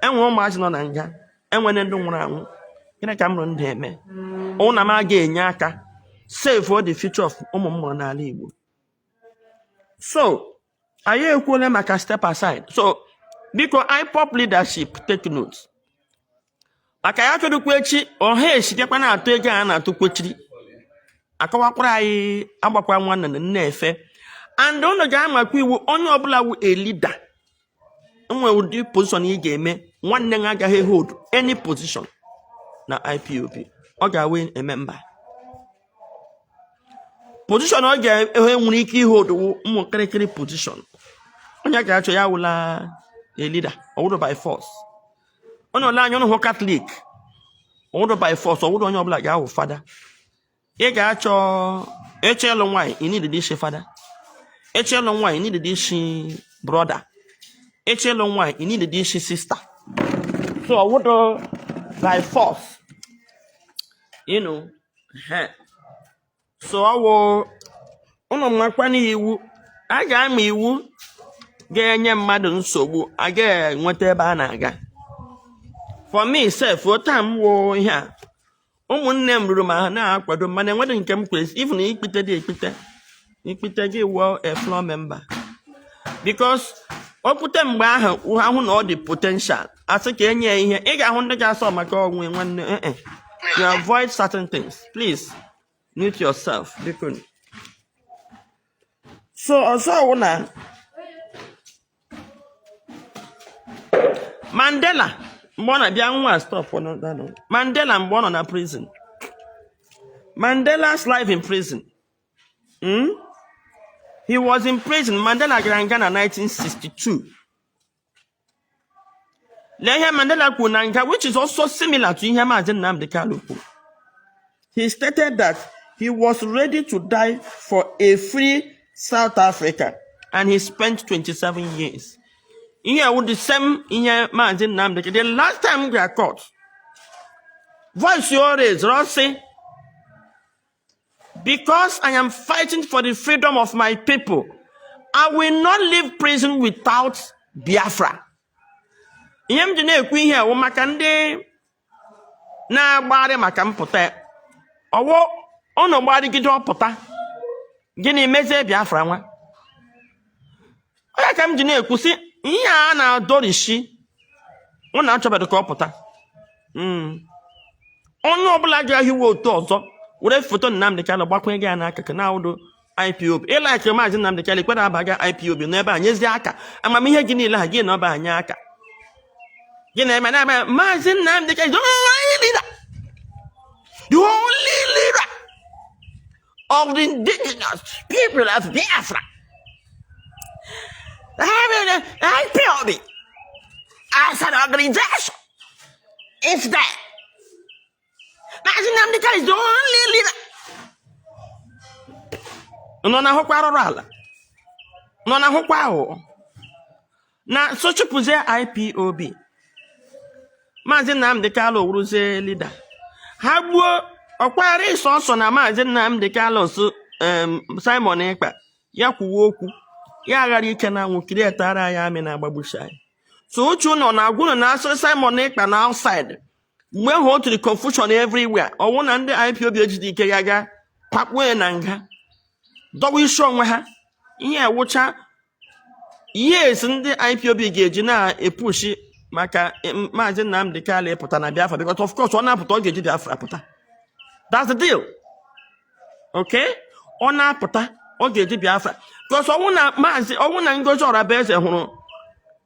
enwe ụmụazị nọ na nga, enwere ndị nwụrụ anwụ, gịnị ka m rụrụ ndụ eme? Ụnụ na m aga enye aka save the future of ụmụ m mụrụ n'ala Igbo. So anyị ekwuola maka step aside. So biko, IPOB leadership, take note maka ya. Chọrọkwa echi ọha esikakwa na-atụ ego a na-atụ kwechiri akọwakwara anyị agbakwa nwanne na nne efe. And unu ga-amakwa iwu, onye ọbụla wu a leader enwe ụdị position ị ga-eme, nwanne m agaghị hold any position na IPOB. Ọ ga-awe eme mba position ọ ga-enwe nwere ike ihold wụ ụmụ kịrịkịrị position. Onye ga-achọ ya wụla a leader, ọ wụrụ by force. Onye ọla anya ụnụ hụ Catholic, ọ wụrụ by force, ọ wụrụ onye ọbụla ga-awụ fada. Ị ga-achọ ịchọ ịlụ nwaanyị, ị need isi fada. Ịchọ ịlụ nwaanyị, ị need isi brother. Ịchọ ịlụ nwaanyị, ị need isi sister. So ọ wụrụ by force. So ọwụ ụnụ makwana iwu a ga-ama, iwu ga-enye mmadụ nsogbu, a ga-enweta ebe a na-aga. For me sef, otu m wụ ihe a, ụmụnne m ruru ma ha na-akwado, mana enweghị nke m kwesị even ikpite dị ekpite ikpite gị wụọ a floor member, because okwute mgbe ahụ ahụ na ọ dị potential, asị ka enye ya ihe, ị ga-ahụ ndị ga-asọ maka onwe nwanne. Eh, you avoid certain things. Please mute yourself, biko. So ọzọ wụ na Mandela mgbe ọ na-abịa nwa, stop. Mandela mgbe ọ nọ na prison, Mandela's life in prison, He was in prison. Mandela gara nga na 1962. Lee ihe Mandela kwuru na nga, which is also similar to ihe Maazị Nnamdi Kanu kwuru. He stated that he was ready to die for a free South Africa, and he spent 27 years. Ihe wụ the same ihe Maazị Nnamdi Kanu. The last time we gara court, voice o raised, ọ sị, "Because I am fighting for the freedom of my people, I will not leave prison without Biafra." Ihe m ji na-ekwu ihe wụ maka ndị na-agbagharị maka mpụta ya. Ọwụ ụnụ gbarịgide ọpụta, gịnị mezie Biafra nwa? Onye ka m ji na-ekwu sị ihe a na-adọrishi ụnụ achọbeghị ka ọ pụta. Onye ọbụla ga-ahiwe otu ọzọ were foto Nnamdi Kanu gbakwunye gị ya n'akụkụ na awụdo IPOB, ịlike Maazị Nnamdi Kanu, ikwere abaga IPOB n'ebe a, nyezie aka amamihe gị niile ha gị na ọba anye aka gị na-eme na-eme. Maazị Nnamdi Kanu is the only leader, the only leader of the indigenous people of Biafra. IPOB as an organization is there. Maazị Nnamdi Kanu is the only leader. Nọ na-ahụkwa arụrụ ala, nọ na-ahụkwa aghụghọ na so chụpụzie IPOB. Maazị Nnamdi Kanu wụrụzie leader ha, gbuo ọkwara ịsọ ọsọ na Maazị Nnamdi Kanu so Simon Ekpa ya kwuwe okwu ya aghara ike na anwụ kirietara anyị amị na-agbagbuchi anyị. So uche ụnọ na-agwụ ụnụ na asịrị Simon Ekpa na outside mgbe ahụ o tiri confusion everywhere, ọwụ na ndị IPOB ejide ike ya gaa pakpuo ya na nga, dọwa isi onwe ha. Ihe ewụcha years ndị IPOB ga-eji na-epushi maka Maazị Nnamdi Kanu ịpụta na Biafra, because of course ọ na-apụta, ọ ga-eji Biafra pụta. That's the deal, okay? Ọ na-apụta, ọ ga-eji Biafra, because ọnwụ na Maazị, ọnwụ na Ngozi Orabueze hụrụ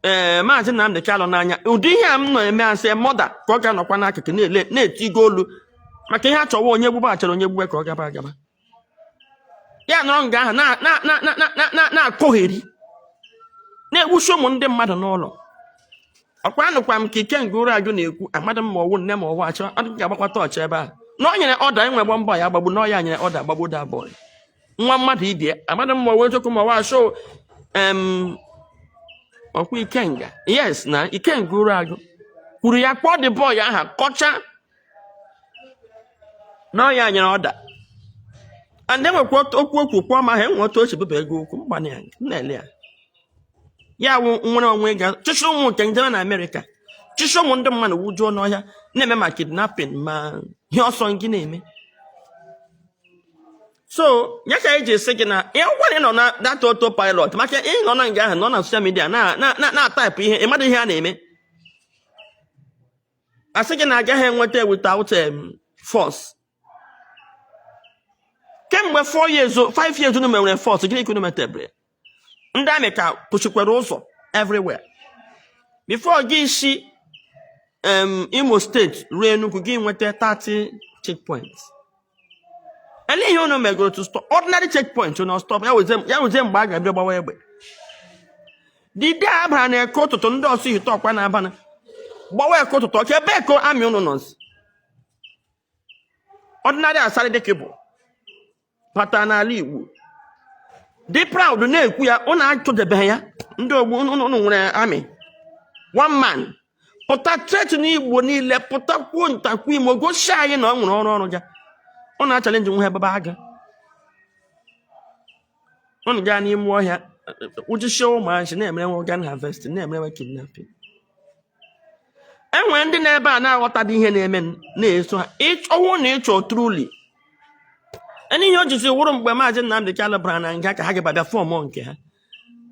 ee Maazị Nnamdi Kanu n'anya, ụdị ihe a m nọ eme asị mọda ka ọ ga-anọkwa n'akụkụ na-ele na-etigo olu maka ihe a chọwa onye gbugbe achọrọ onye gbugbe ka ọ gaba agaba, ya nọrọ nga ahụ na-akọgheri na-egbusi ụmụ ndị mmadụ n'ụlọ. Ọkwa anụkwa m ka Ikenga ụra agụ na-ekwu, amadị m ma ọwụ nne ma ọwụ achọ adị ga-agbakwa tọọchị ebe a na ọ nyere ọda enwe gbọ mbọ ya agbagbu na ọ ya nyere ọda agbagbu da boy nwa mmadụ ibie. Amadị m ma ọwụ eziokwu ma ọwụ asọ ọkwa Ikenga, yes, na Ikenga ụra agụ kwuru ya kpọọ the boy aha kọcha na ọ ya nyere ọda. And enwekwa okwu okwu kwuo ma ha enwe otu o si bụba ego okwu mgbana ya na-ele ya, ya wụ nwere onwe ga chụsị ụmụ nke njebe na Amerịka, chụsị ụmụ ndị mmadụ wujuo n'ọhịa na-eme ma kidnapping ma ihe ọsọ gị na-eme. So ya ka anyị ji esi gị na ịgwa na ị nọ na data autopilot, maka ị nọ na nga ahụ, nọ na social media na na na na-atype ihe, ị mmadụ ihe a na-eme, asị gị na agaghị enweta without force. Kemgbe 4 years, 5 years unu menwere force, gịnị ka unu metebere? Ndị amị ka kwụchikwara ụzọ everywhere. Before gị si Imo Steeti ruo Enugu, gị nweta 30 checkpoints. Ele ihe unu megoro to stop ordinary checkpoint? Unu stop ya wụzie mgbe a ga-abịa gbawa egbe. The day a bara na eke ụtụtụ, ndị ọsọ ihite ọkwa na-abana gbawa eke ụtụtụ ọka ebe eko amị unu nọzi. Ordinary asarị dịka bụ bata n'ala Igbo dị proud na-ekwu ya, unu achụdebeghị ya. Ndị ogbu unu nwere amị one man. Pụta threaten Igbo niile, pụta kwuo ntakwu Imo, gosi anyị na ọ nwere ọrụ ọrụ ga. Ọ na-achallenge nwa ebe aga. Unu gaa n'ime ọhịa, ụjụchie ụmụazị, na-emere nwe organ harvesting, na-emere nwe kidnapping. Enwere ndị na-ebe a na-aghọtadị ihe na-eme, na-eso ha. Ọnwụ na ịchọ truly ndị ihe o jizi wụrụ mgbe Maazị Nnamdi Kanu bara na nga ka ha ga-abịa form nke ha.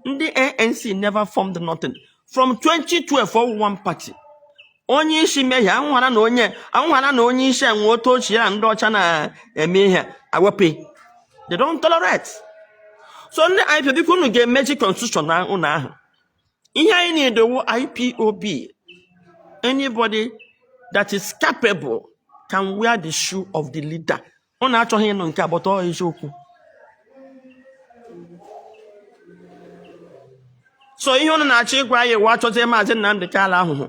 Ndị ANC never formed nothing from 2012. All one party. Onye isi mehie, anwụghara na onye anwụghara na onye isi enwe otu ochie ya, ndị ọcha na-eme ihe awepụ. They don't tolerate. So ndị IPOB, biko, unu ga-emechi constitution na ụlọ ahụ. Ihe anyị na-edowo IPOB, anybody that is capable can wear the shoe of the leader. Unu achọghị ịnụ nke agbata ọ eziokwu. So ihe unu na-achọ ịgwa anyị wụ achọzie Maazị Nnamdi Kanu ahụhụ,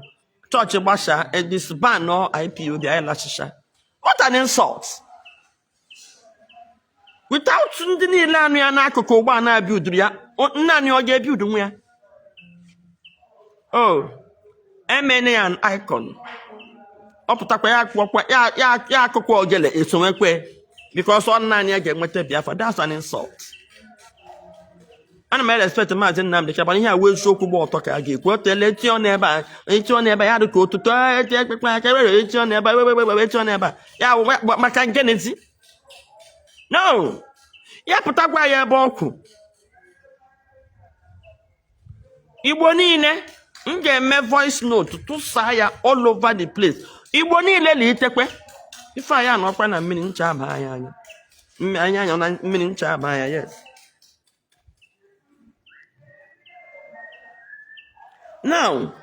chọọchị gbasaa, disband IPOB, anyị lachicha. What an insult! Without ndị niile anụ ya n'akụkụ ụgbọ a na-abịa uduru ya naanị, ọ ga-ebi udu nwa ya. Oh, emene ya an icon. Ọ pụtakwa ya akpọkwa ya ya ya akụkọ ogele esonwekwe because ọ naanị ya ga-enweta Biafra. That's an insult. Ana m respect Maazị Nnamdi Kanu, ihe a wee eziokwu gba ọtọ ka a ga-ekwu. Otele eti ọ n'ebe a, eti ọ n'ebe a, ya dị ka otuto eti ekpekpe aka were eti ọ n'ebe a, were were eti ọ n'ebe a, ya wụ maka ngenezi no ya pụta gwa ya ebe ọ kwụ. Igbo niile, m ga-eme voice note tụsaa ya all over the place. Igbo niile na itekwe ife anyị anọkwa na mmiri ncha aba anyị anya. Anyị anya na mmiri ncha aba anya. Yes, now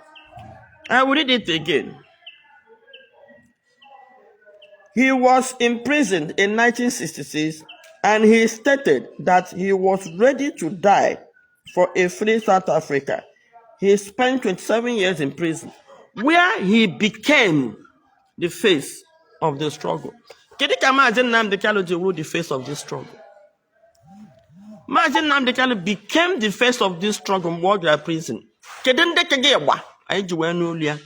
I will read it again. He was imprisoned in 1966 and he stated that he was ready to die for a free South Africa. He spent 27 years in prison, where he became the face of the struggle. Kedu ka Maazị Nnamdi Kanu ji wụrụ the face of this struggle? Maazị Nnamdi Kanu became the face of this struggle mgbe ọ gara prison. Kedu ndị ka gị ịgba anyị ji wee nụ olu ya?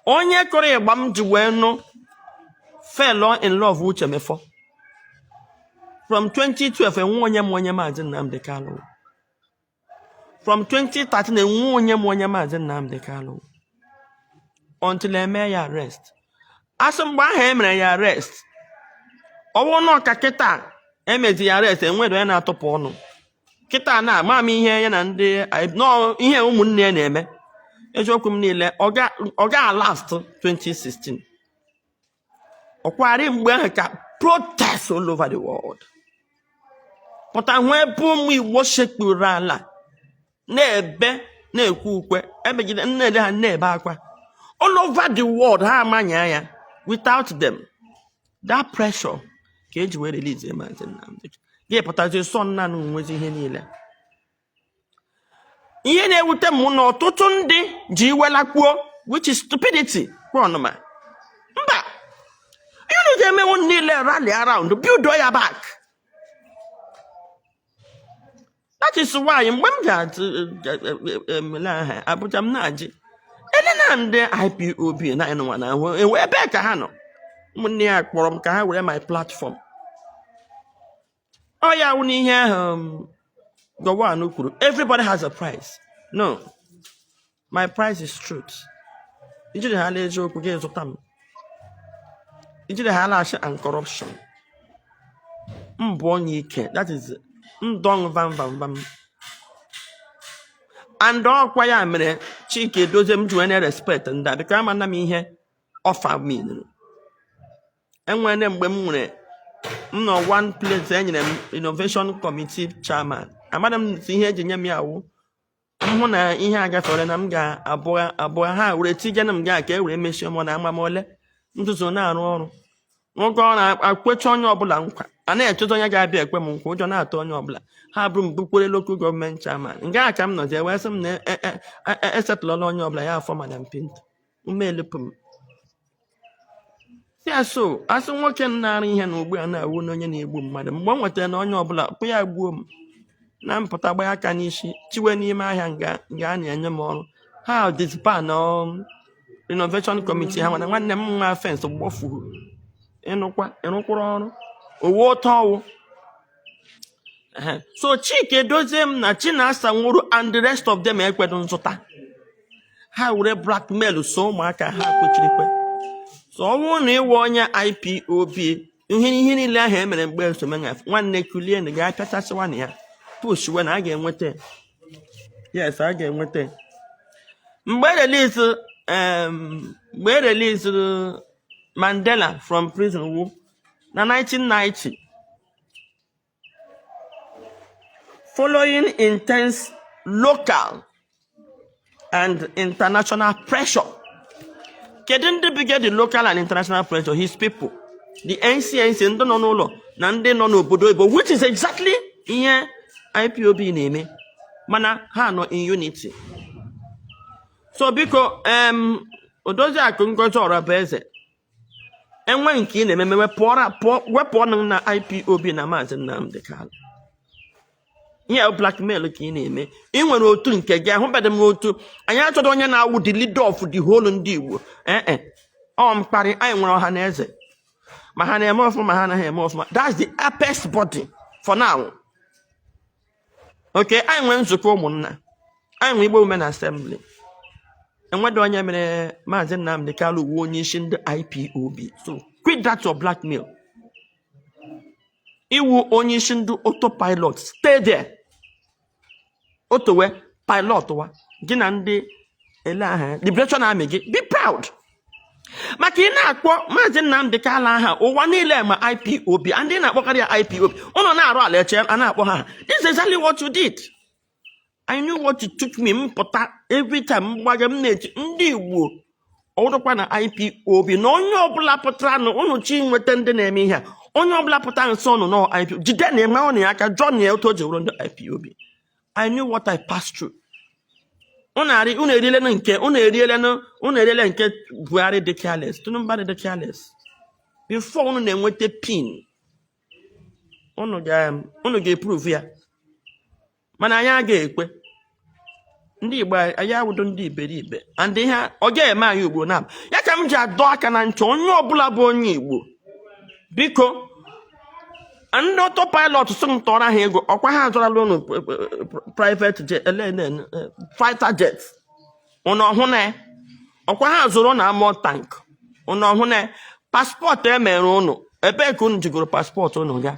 Onye kụrụ ịgba m ji wee nụ fell in love, Uche Mefor. From 2012, enwe onye m onye Maazị Nnamdi Kanu. From 2013, enwe onye m onye Maazị Nnamdi Kanu until eme ya arrest. Asị mgbe ahụ e mere ya arrest, ọwụ na ọka kịta emezi ya arrest, enwere onye na-atụpụ ọnụ kịta na ama m ihe ya na ndị nọọ ihe ụmụnne ya na-eme. Eziokwu m niile, ọ ga last 2016 ọkwari mgbe ahụ ka protest all over the world pụta, hụ ebe ụmụ Igbo sekpuru ala na-ebe, na-ekwe ukwe ebegide nna ha, na-ebe akwa all over the world. Ha amanya ya. Without them, that pressure ka eji wee release Maazị Nnamdi. Gị pụtazi sọ nna na nwezi ihe niile. Ihe na-ewute m na ọtụtụ ndị ji iwe lakpuo, which is stupidity kwa ọnụma. Mba, ihe unu ga-emenwu niile, rally around, build ya back. That is why mgbe m ga-emele aha Abuja, m na-ajị ele na ndị IPOB na ịnụnwa na ahụ enwe ebe ka ha nọ. Ụmụnne ya kpọrọ m ka ha were my platform. Ọ ya wụ n'ihe ahụ Gowon kwuru, everybody has a price. No, my price is truth. Ijiri ha ala eziokwu gị zụta m, ijiri ha ala asị and corruption m bụ onye ike. That is ndong vam vam vam. And ọkwa ya mere Chike Edozie m ji wee na-respect ndị a, biko ama na m ihe ọfa mean. Enwere mgbe m nwere m nọ one place, enyere m innovation committee chairman. Amara m si ihe eji nye m ya wụ m hụ na ihe a gafere na m ga-abụọ abụọ ha were tigena m gaa ka e were mechie m na ama m ole nzuzo na-arụ ọrụ. Nwoke ọ na-akwecha onye ọbụla nkwa, a na-echeta onye ga-abịa ekwe m nkwa, ụjọ na-atụ onye ọbụla. Ha bụrụ m bukwere local government chairman nga a ka m nọzi, wee sị m na esetụlọla onye ọbụla ya afọ. Madam Pinto ume elepụ m si ya so asị nwoke m na-arụ ihe na ugbu a na-awụ na onye na-egbu mmadụ. Mgbe ọ nwetara na onye ọbụla kpụ ya gbuo m na mpụta gbaa aka n'isi chiwe n'ime ahịa nga nga a na-enye m ọrụ ha disband. Renovation Committee ha nwere nwanne m nwa fence gbọfuru. Ịnụkwa ịrụkwụrụ ọrụ owu ụtọ ọwụ. Ehe. So Chike Dozie m na Chinasa Nwuru and the rest of them ekwedo nzụta. Ha were blackmail so ụmụaka ha kwechirikwe. So ọ bụrụ na ịwụ onye IPOB, ihe niile ahụ e mere mgbe esomenya, nwanne, kulie na ga-apịachasịwa na ya pushwe na a ga-enweta. Yes, a ga-enweta. Mgbe e release Mandela from prison wu na 1990, following intense local and international pressure. Kedu ndị bige the local and international pressure? His people, the NCNC, ndị nọ n'ụlọ na ndị nọ n'obodo oyibo, which is exactly ihe IPOB na-eme, mana ha nọ in unity. So biko, Odoziakụ Ngozi Orabueze, enwe nke ị na-eme, wepụọra pụọ, wepụ ọnụ na IPOB na Maazị Nnamdi Kanu. Ihe a blackmail ka ị na-eme. Ị nwere otu nke gị, ahụbeghị m otu. Anyị achọghị onye na-awụ the leader of the whole ndị Igbo. Ee, ọ mkparị. Anyị nwere ọha na eze, ma ha na-eme ọfụma, ma ha anaghị eme ọfụma, that's the apex body for now. Okay, anyị nwere nzukọ ụmụnna, anyị nwere Igbo Women Assembly. Enweghị onye mere Maazị Nnamdi Kanu uwe onye isi ndị IPOB. So quit that your blackmail. Iwu onye isi ndị autopilot, stay there. Otowe pilot wa gị na ndị ele aha Liberation Army gị, be proud, maka ị na-akpọ Maazị Nnamdi Kanu aha ụwa niile ma IPOB, ndị na-akpọkarị ya IPOB, ụnụ na-arụ ala eche a na-akpọ ha. This is exactly what you did. I knew what it took me. M pụta every time m gbaga, m na-eti ndị Igbo ọwụrụkwa na IPOB na onye ọbụla pụtara na ụnụ chi nweta ndị na-eme ihe a, onye ọbụla pụtara nso ụnụ nọ IPOB, jide na eme ọnụ ya aka, jụọ na ya otu o ji wụrụ ndị IPOB. I knew what I passed through. Unu eriele nke unu eriele, unu eriele nke Buhari dị careless, Tinubu dị careless. Before unu na-enweta pin, unu ga-eprove ya, mana anyị agaghị ekwe. Ndị Igbo, anyị awụdo ndị iberibe, and ihe ọ ga-eme anyị ugbo na ya ka m ji adọ aka na ntị onye ọbụla bụ onye Igbo. Biko, ndị autopilot sị m tọrọ ha ego, ọkwa ha azụrala unu private jet, LNN, fighter jet, unu ọhụ na ya? Ọkwa ha zụrụ na armor tank, unu ọhụ na ya? Passport emere unu, ebee ka unu jigoro passport unu gaa?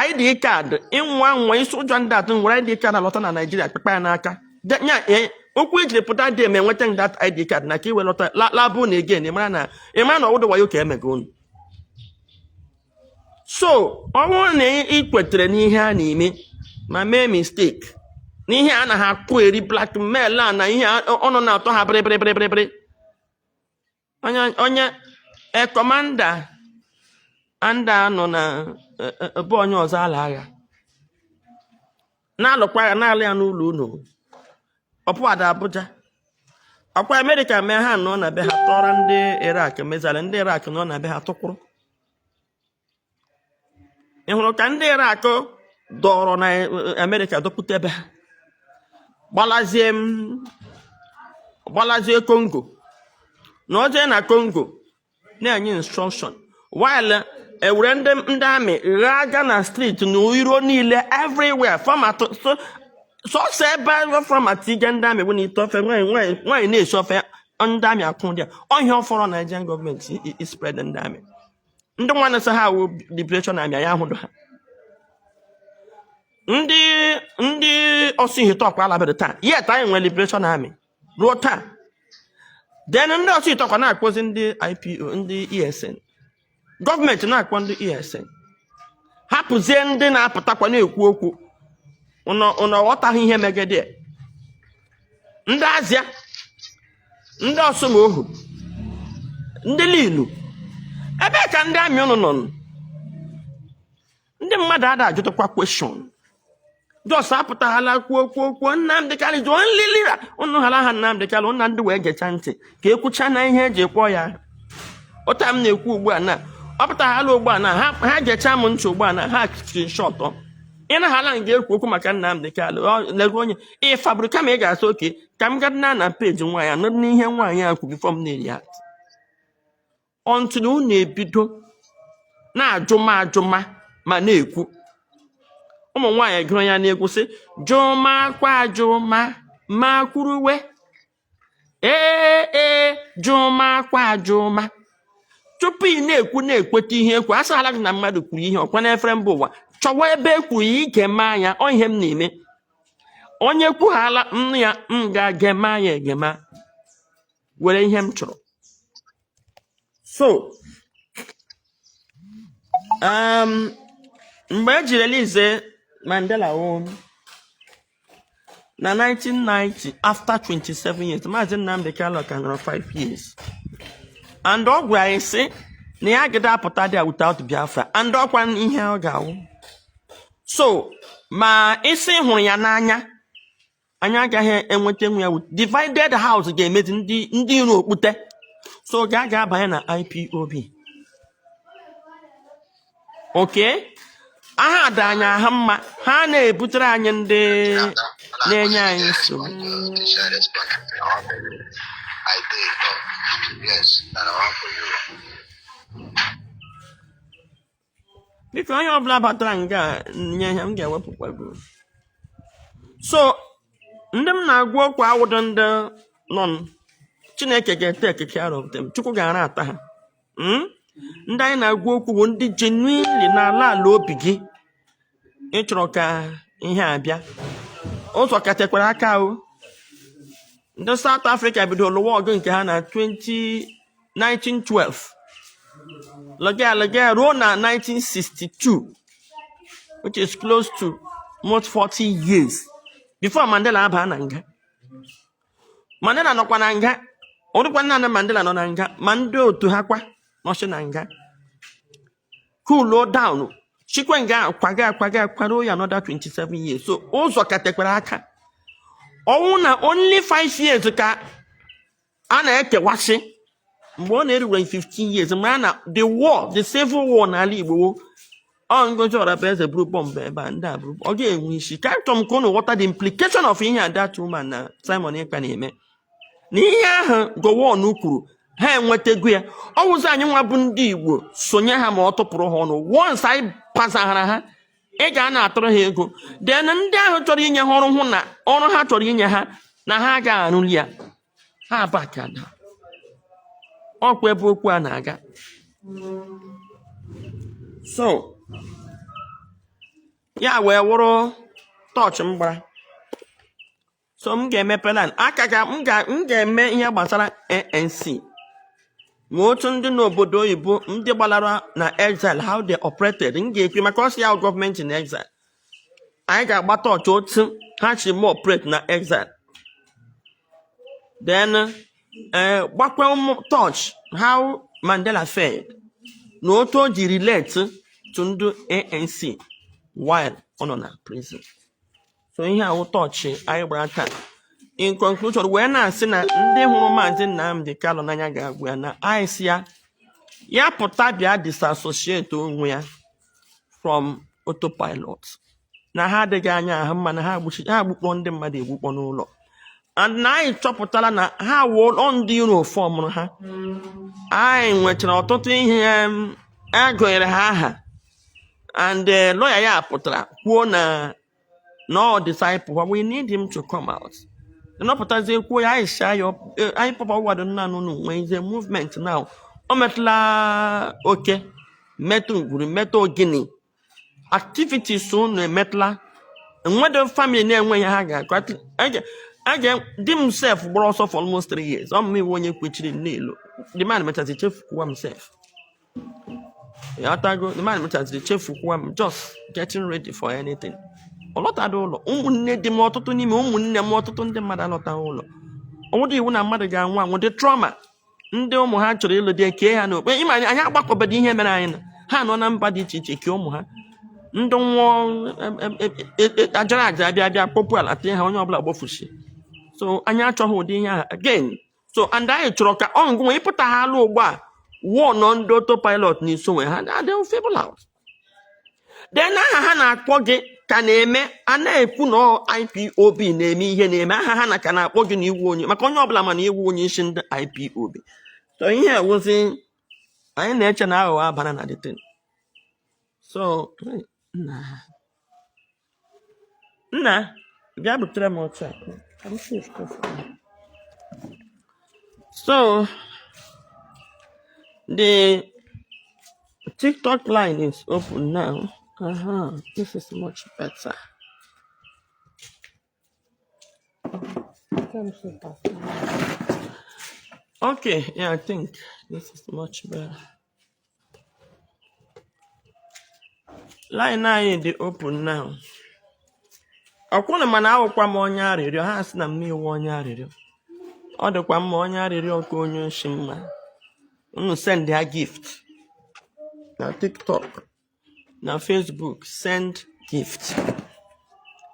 ID card ịnwa nwa isi ụjọ ndị atụ nwere ID card alọta na Naijiria, kpekpa ya n'aka. Nya okwu ejiri pụta dị eme enweta that ID card na ka iwe lọta labụ na again, ị mara na ọwụdụ wayo ka emega unu. So ọ bụrụ na ị kwetere n'ihe a na-eme ma mee mistake n'ihe a na ha akụ eri blackmail a na ihe ọnụ na-atọ ha bịrịbịrịbịrịbịrị, onye e commander anda nọ na ebe onye ọzọ ala agha na-alụkwa agha na-alụ ya n'ụlọ unu ọpụada Abuja, ọkwa Amerịka mee ha nọ na be ha tọrọ ndị Iraq mezara ndị Iraq nọ na be ha tụkwụrụ. Ị hụrụ ka ndị Iraq dọrọ na Amerịka dọpụta ebe ha gbalazie Congo na oje na Congo na-enye instruction, while ewere ndị amị ghaa ga na street na iro niile everywhere format. So sọsọ ebe format ige ndị amị bụ na ite ofe nwaanyị nwaanyị na-esi ofe, ndị amị akwụ ndị a ọhịa ọfọrọ. Nigerian gọọmenti spread ndị amị, ndị nwanne sị ha wụ Liberation Army, anyị ahụdụ ha. Ndị ọsọ ihite ọkwa alabere taa, yet anyị nwere Liberation Army ruo taa. Then ndị ọsọ ihite ọkwa na-akpọzi ndị IPO, ndị ESN, gọọmenti na-akpọ ndị ESN, hapụzie ndị na-apụtakwa na-ekwu okwu. Ụnọ ghọtaghị ihe megede ndị azịa, ndị ọsụmohu, ndị lilu. Ebee ka ndị amị ụnụ nọ? Ndị mmadụ ada ajụtụkwa question, just apụtaghala kwuo kwuo kwuo Nnamdị Kanụ is only leader. Ụnụ ghara ha Nnamdị Kanụ na ndị wee gecha ntị ka ekwucha na ihe eji kpọọ ya. Ụta m na-ekwu ugbu a na ọ pụtaghala ugbu a na ha gecha m ntị ugbu a na ha screenshot. Ị na-hala nga ekwu okwu maka Nnamdi Kanu, lekwa onye ị faburu. Kama ị ga-asị oke ka m gaa na peji nwaanyị a, nụrụ n'ihe nwaanyị a kwu before m na-eri atụ. Until unu ebido na-ajụma ajụma ma na-ekwu, ụmụ nwaanyị gụrụ ya n'egwu sị, "Jụma kwa jụma ma kwuruwe ee ee, jụma kwa jụma." Tupu ị na-ekwu na-ekweta ihe ekwu, asala gị na mmadụ kwuru ihe ọkwa n'efere mba ụwa, chọwa ebe e kwuru ya ige maa ya. Ọ ihe m na-eme, onye kwughala m ya, m ga-agema ya egema were ihe m chọrọ. So mgbe e ji release Mandela o na 1990, after 27 years, Maazị Nnamdi Kanu ka nọrọ 5 years, and ọ gwara anyị sị na ya agada apụta dị without Biafra, and ọkwa ihe ọ ga-awụ. So ma isi hụrụ ya n'anya, anyị agaghị enweta nwe ya with divided house, ga-emezi ndị iro okpute. So ga ga-abanye na IPOB. Okay, aha dị anyị aha mma, ha na-ebutere anyị ndị na-enye anyị nsogbu. I did, no. Yes, that I want for you. Biko, onye ọbụla batara nga nye ihe m ga-ewepụkwago. So ndị m na-agwa okwu awụdo ndị nọ n- Chineke ga-etake care of them, Chukwu ga-ara ata ha. Ndị anyị na-agwa okwu bụ ndị genuinely n'ala ala obi gị ịchọrọ ka ihe a bịa. Ụzọ katekwara aka o. Ndị South Africa bidoro lụwa ọgụ nke ha na 20 1912, lụga lụga ruo na 1962, which is close to almost 40 years before Mandela abaa na nga. Mandela nọkwa na nga, ọ dịkwa naanị Mandela nọ na nga, ma ndị otu ha kwa nọchi na nga. Cool down, chikwe nga akwaga akwaga akwaro ya another 27 years. So ụzọ katekwara aka. Ọnwụ na only 5 years ka a na-ekewasị mgbe ọ na-eruwere 15 years, mgbe a na the war, the civil war n'ala Igbo, ọ Ngozi Orabueze buru bọmbụ ebe a, ndị a buru, ọ ga-enwe isi. Ka achọrọ m ka unu ghọta the implication of ihe a that woman na Simon Ekpa na-eme na ihe ahụ Gowon kwuru, ha enwetago ya. Ọ wụzi anyị nwa bụ ndị Igbo sonye ha ma ọ tụpụrụ ha ọnụ. Once anyị pasahara ha, ị ga na-atụrụ ha ego, then ndị ahụ chọrọ inye ha ọrụ, hụ na ọrụ ha chọrọ inye ha na ha agaghị arụli ya, ha bakada. Ọkwa ebe okwu a na-aga. So ya wee wụrụ tọọchị m gbara. So m ga-emepe line aka ga m ga-eme ihe gbasara ANC, ma otu ndị n'obodo oyibo, ndị gbalara na exile, how they operated. M ga-ekwu maka ọsọ ya gọọmenti na exile. Anyị ga-agba tọọchị otu ha si ma operate na exile, then gbakwa ụmụ touch how Mandela fared na otu o ji relate to ndị ANC while ọ nọ na prison. So ihe awụ tọọchị anyị gbara taa. In conclusion, wee na-asị na ndị hụrụ Maazị Nnamdi Kanu n'anya ga-agwa ya na anyị sị ya ya pụta bịa disassociate onwe ya from autopilot, na ha adịghị anya ahụ mma, na ha agbukpọ ndị mmadụ egbukpọ n'ụlọ, and na anyị chọpụtara na ha wụ ndị iro fọmụrụ ha. Anyị nwechara ọtụtụ ihe agụnyere ha aha, and lawyer ya pụtara kwuo na no disciple, we need him to come out. Nọpụtazie kwuo ya, anyị sha ya anyị papa wado nna nụ nwee ize movement now. O metụla oke, metụ ngwuru, metụ ogini activities unu emetụla enwedo family na-enweghị ha ga-akọ. Di m sef gbara ọsọ for almost 3 years. Ọ mụ iwu onye kwechiri n'elu. The man mechazi chefukwuwa m sef. Ịghọtago? The man mechaziri chefukwuwa m, just getting ready for anything. Ọ lọtado ụlọ. Ụmụnne di m, ọtụtụ n'ime ụmụnne m, ọtụtụ ndị mmadụ alọtaghị ụlọ. Ọ nwụdị iwu na mmadụ ga-anwụ anwụ dị trauma. Ndị ụmụ ha chọrọ ịlụ dị kee ha n'okpe ịma anyị agbakọbedo ihe mere anyị na ha nọ na mba dị iche iche kee ụmụ ha. Ndị nwụọ ajara aja abịa abịa kpọpụ ala tie ha, onye ọbụla gbofusi. So anyị achọghị ụdị ihe ahụ again. So and anyị chọrọ ka ọ ngụnwe ịpụta ha alụ ugbu a wụọ nọ ndị autopilot n'iso nwe ha adịghị fable out, then aha ha na-akpọ gị ka Ka na-eme a na-ekwu na ọ IPOB na-eme ihe na-eme aha ha na ka na-akpọ gị na iwu onye, maka onye ọbụla mana iwu onye isi ndị IPOB. So ihe ewuzi anyị na-eche na aghụghọ abara na the thing. So nna, nna, bịa butere m oche a. Ka m shift phone. So the TikTok line is open now. This is much better. Let me see that. Okay, yeah, I think this is much better. Line anyị dị open now. Ọkwụnụ, mana awụkwa m onye arịrịọ. Ha sị na m iwu onye arịrịọ. Ọ dịkwa mma, onye arịrịọ ka onye oshi mma. Unu send ya gift na TikTok, na Facebook, send gift.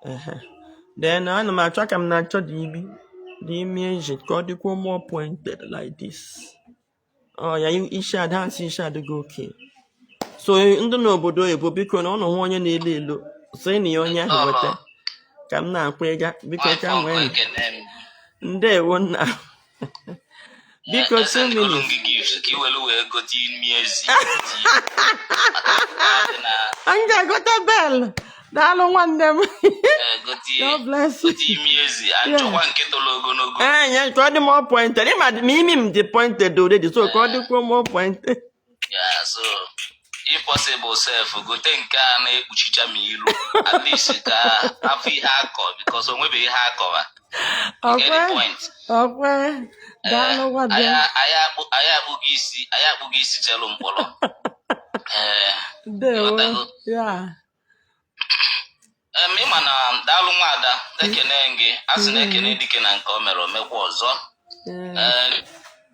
Ehe. Then ana m achọ ka m na-achọ dị imi, dị imi eji ka ọ dịkwuo more pointed like this. Ọ ya isi ada nsị, isi adịgo okay. So ndị n'obodo oyibo, biko, na ụnụ hụ onye na-elo elo, sị na ya onye ahụ nweta ka m na-akwụ ịga, biko, ka m Nwafọ nwee. Ekene m. Ndewo nna, biko, 2 Esendgolu m minutes. gị gift ka i welu wee gote imi ezi maka dị na M ga-egote bel. Daalụ, nwanne m. Gote God bless you. Gote imi ezi achọkwa nke toro ogologo. Ee, ya ka ọ dị more pointed. Ịma ma imi m dị pointed already, so ka ọ dịkwuo more pointed. Ya, so if possible sef, gote nke a na-ekpuchicha m ilu, at least ka afọ ihe akọ, because o nwebeghị ihe akọwa. You get the Ọkwe. point? Ọkwe. Daalụ, nwanne m. Anyị akpụghị isi, anyị akpụghị isi chelụ mkpọrọ. Ee. Ndewo. Ịghọtago? Ya. Ịma na daalụ nwaada, ekene gị. A sị na ekene dike na nke o mere, o mekwa ọzọ. Ee,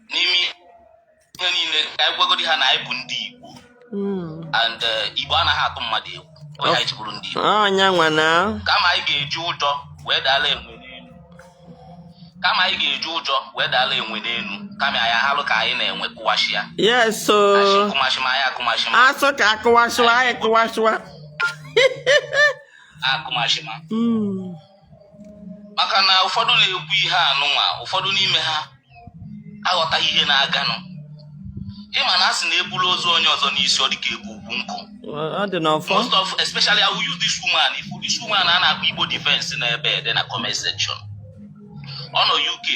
n'ime ihe niile, ka anyị gwagodi ha na anyị bụ ndị Igbo and Igbo anaghị atụ mmadụ egwu. Onye anyị ji bụrụ ndị Igbo, Ọnya nwa na kama anyị ga-eji ụjọ wee daala enwe n'elu, kama anyị ga-eji ụjọ wee daala enwe n'elu, kama anyị ahalụ ka anyị na-enwe kụwashịa. Yes o. Achị kụmashịma, anyị akụmashịma. Asụ ka akụwasịwa, anyị kụwasịwa. Akụmashịma, maka na ụfọdụ na-ekwu ihe anụnwa, ụfọdụ n'ime ha aghọtaghị ihe na-aganụ. Ịma na a sị na eburu ozu onye ọzọ n'isi, ọ dịka ebu ugwu nkụ. Ọ dị n'ọfọ. Most of, especially I will use this woman, if this woman a na-akpọ Igbo Defense na-ebe ede na comment section, ọ nọ UK.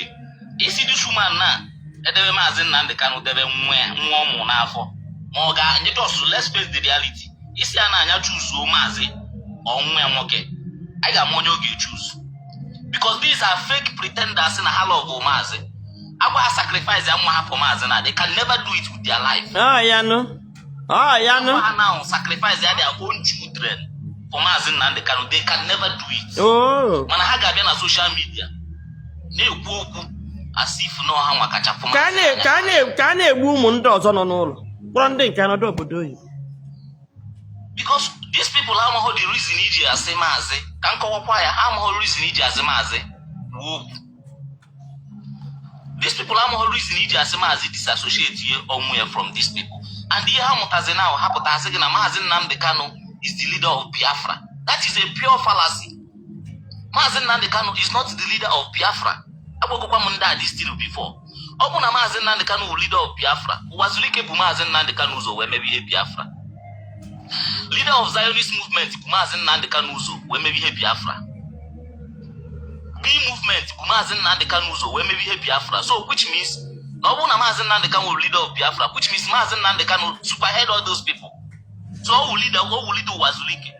Isi this woman na edebe Maazị Nnamdị Kanụ, debe nwa ya, nwa ọ mụ n'afọ, ma ọ ga just, let's face the reality, isi a na-anya chuzuo Maazị ọ nwa ya nwoke, anyị ga-ama onye ọ ga-echuzu, because these are fake pretenders na ha love Maazị. Agwa ha sacrifice ya nwa ha for Maazị, na they can never do it with their life. Ọ ya nụ, ọ ya nụ. Agwa ha now sacrifice ya their own children for Maazị Nnamdị Kanu, they can never do it. Oo. Mana ha ga-abịa na social media na-ekwu okwu as if na ọha nwa kacha fụ ka a Maazị na- anya. Ka a na-egbu ụmụ ndị ọzọ nọ n'ụlọ, kpọrọ ndị nke nọdụ obodo oyibo. Because these people amaghị the reason iji asị Maazị, ka nkọwakwa ya, ha amaghị reason iji asị Maazị kwuo okwu. These people amaghị reason iji asị Maazị disassociate ye onwe ya from these people. And ihe ha mụtazi now, ha pụta asị gị na Maazị Nnamdi Kanu is the leader of Biafra. That is a pure fallacy. Maazị Nnamdi Kanu is not the leader of Biafra. Agwagokwa m ndị a this thing before. Ọ bụ na Maazị Nnamdi Kanu wụ leader of Biafra, ụwa zuru ike bụ Maazị Nnamdi Kanu ụzọ wee mebe ihe Biafra. Leader of Zionist movement bụ Maazị Nnamdi Kanu ụzọ wee mebe ihe Biafra. B movement bụ Maazị Nnamdi Kanu ụzọ wee mebe ihe Biafra. So which means na ọ bụrụ na Maazị Nnamdi Kanu wụ leader of Biafra, which means Maazị Nnamdi Kanu superhead all those people. So ọ wụ leader, ọ wụ leader ụwa zuru ike.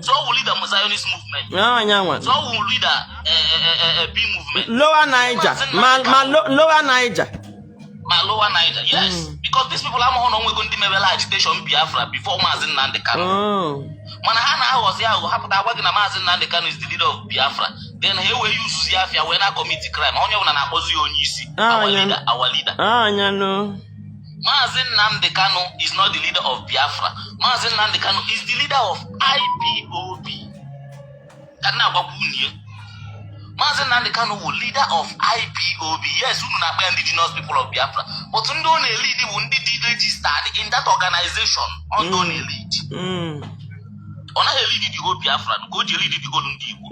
So ọ wụ leader Zionist movement. Ọnya nwa. So ọ wụ leader B movement. Lower Niger, ma Lower Niger. Ma Lower Niger, yes. Because these people amaghị na onwego ndị mebela agitation Biafra before Maazị Nnamdi Kanu. Oh. Mana ha na-aghọzi aghụghọ, ha pụta agwa gị na Maazị Nnamdi Kanu is the leader of Biafra. Then ha ewee yuzuzi afịa wee na commit crime. Onye ọbụla na-akpọzi ya onye isi, our Ah, yeah. leader, our leader. Ọnya nụ. Maazị Nnamdi Kanu is not the leader of Biafra. Maazị Nnamdi Kanu is the leader of IPOB. Ka m na-agbakwa unu ihe, Maazị Nnamdi Kanu wụ leader of IPOB. Yes, unu na-akpa ya Indigenous People of Biafra, but ndị ọ na-elead bụ ndị dị registered in that organization. Ọ ndị ọ na-elead. Ọ naghị elead the whole Biafra ka o ji elead the whole ndị Igbo.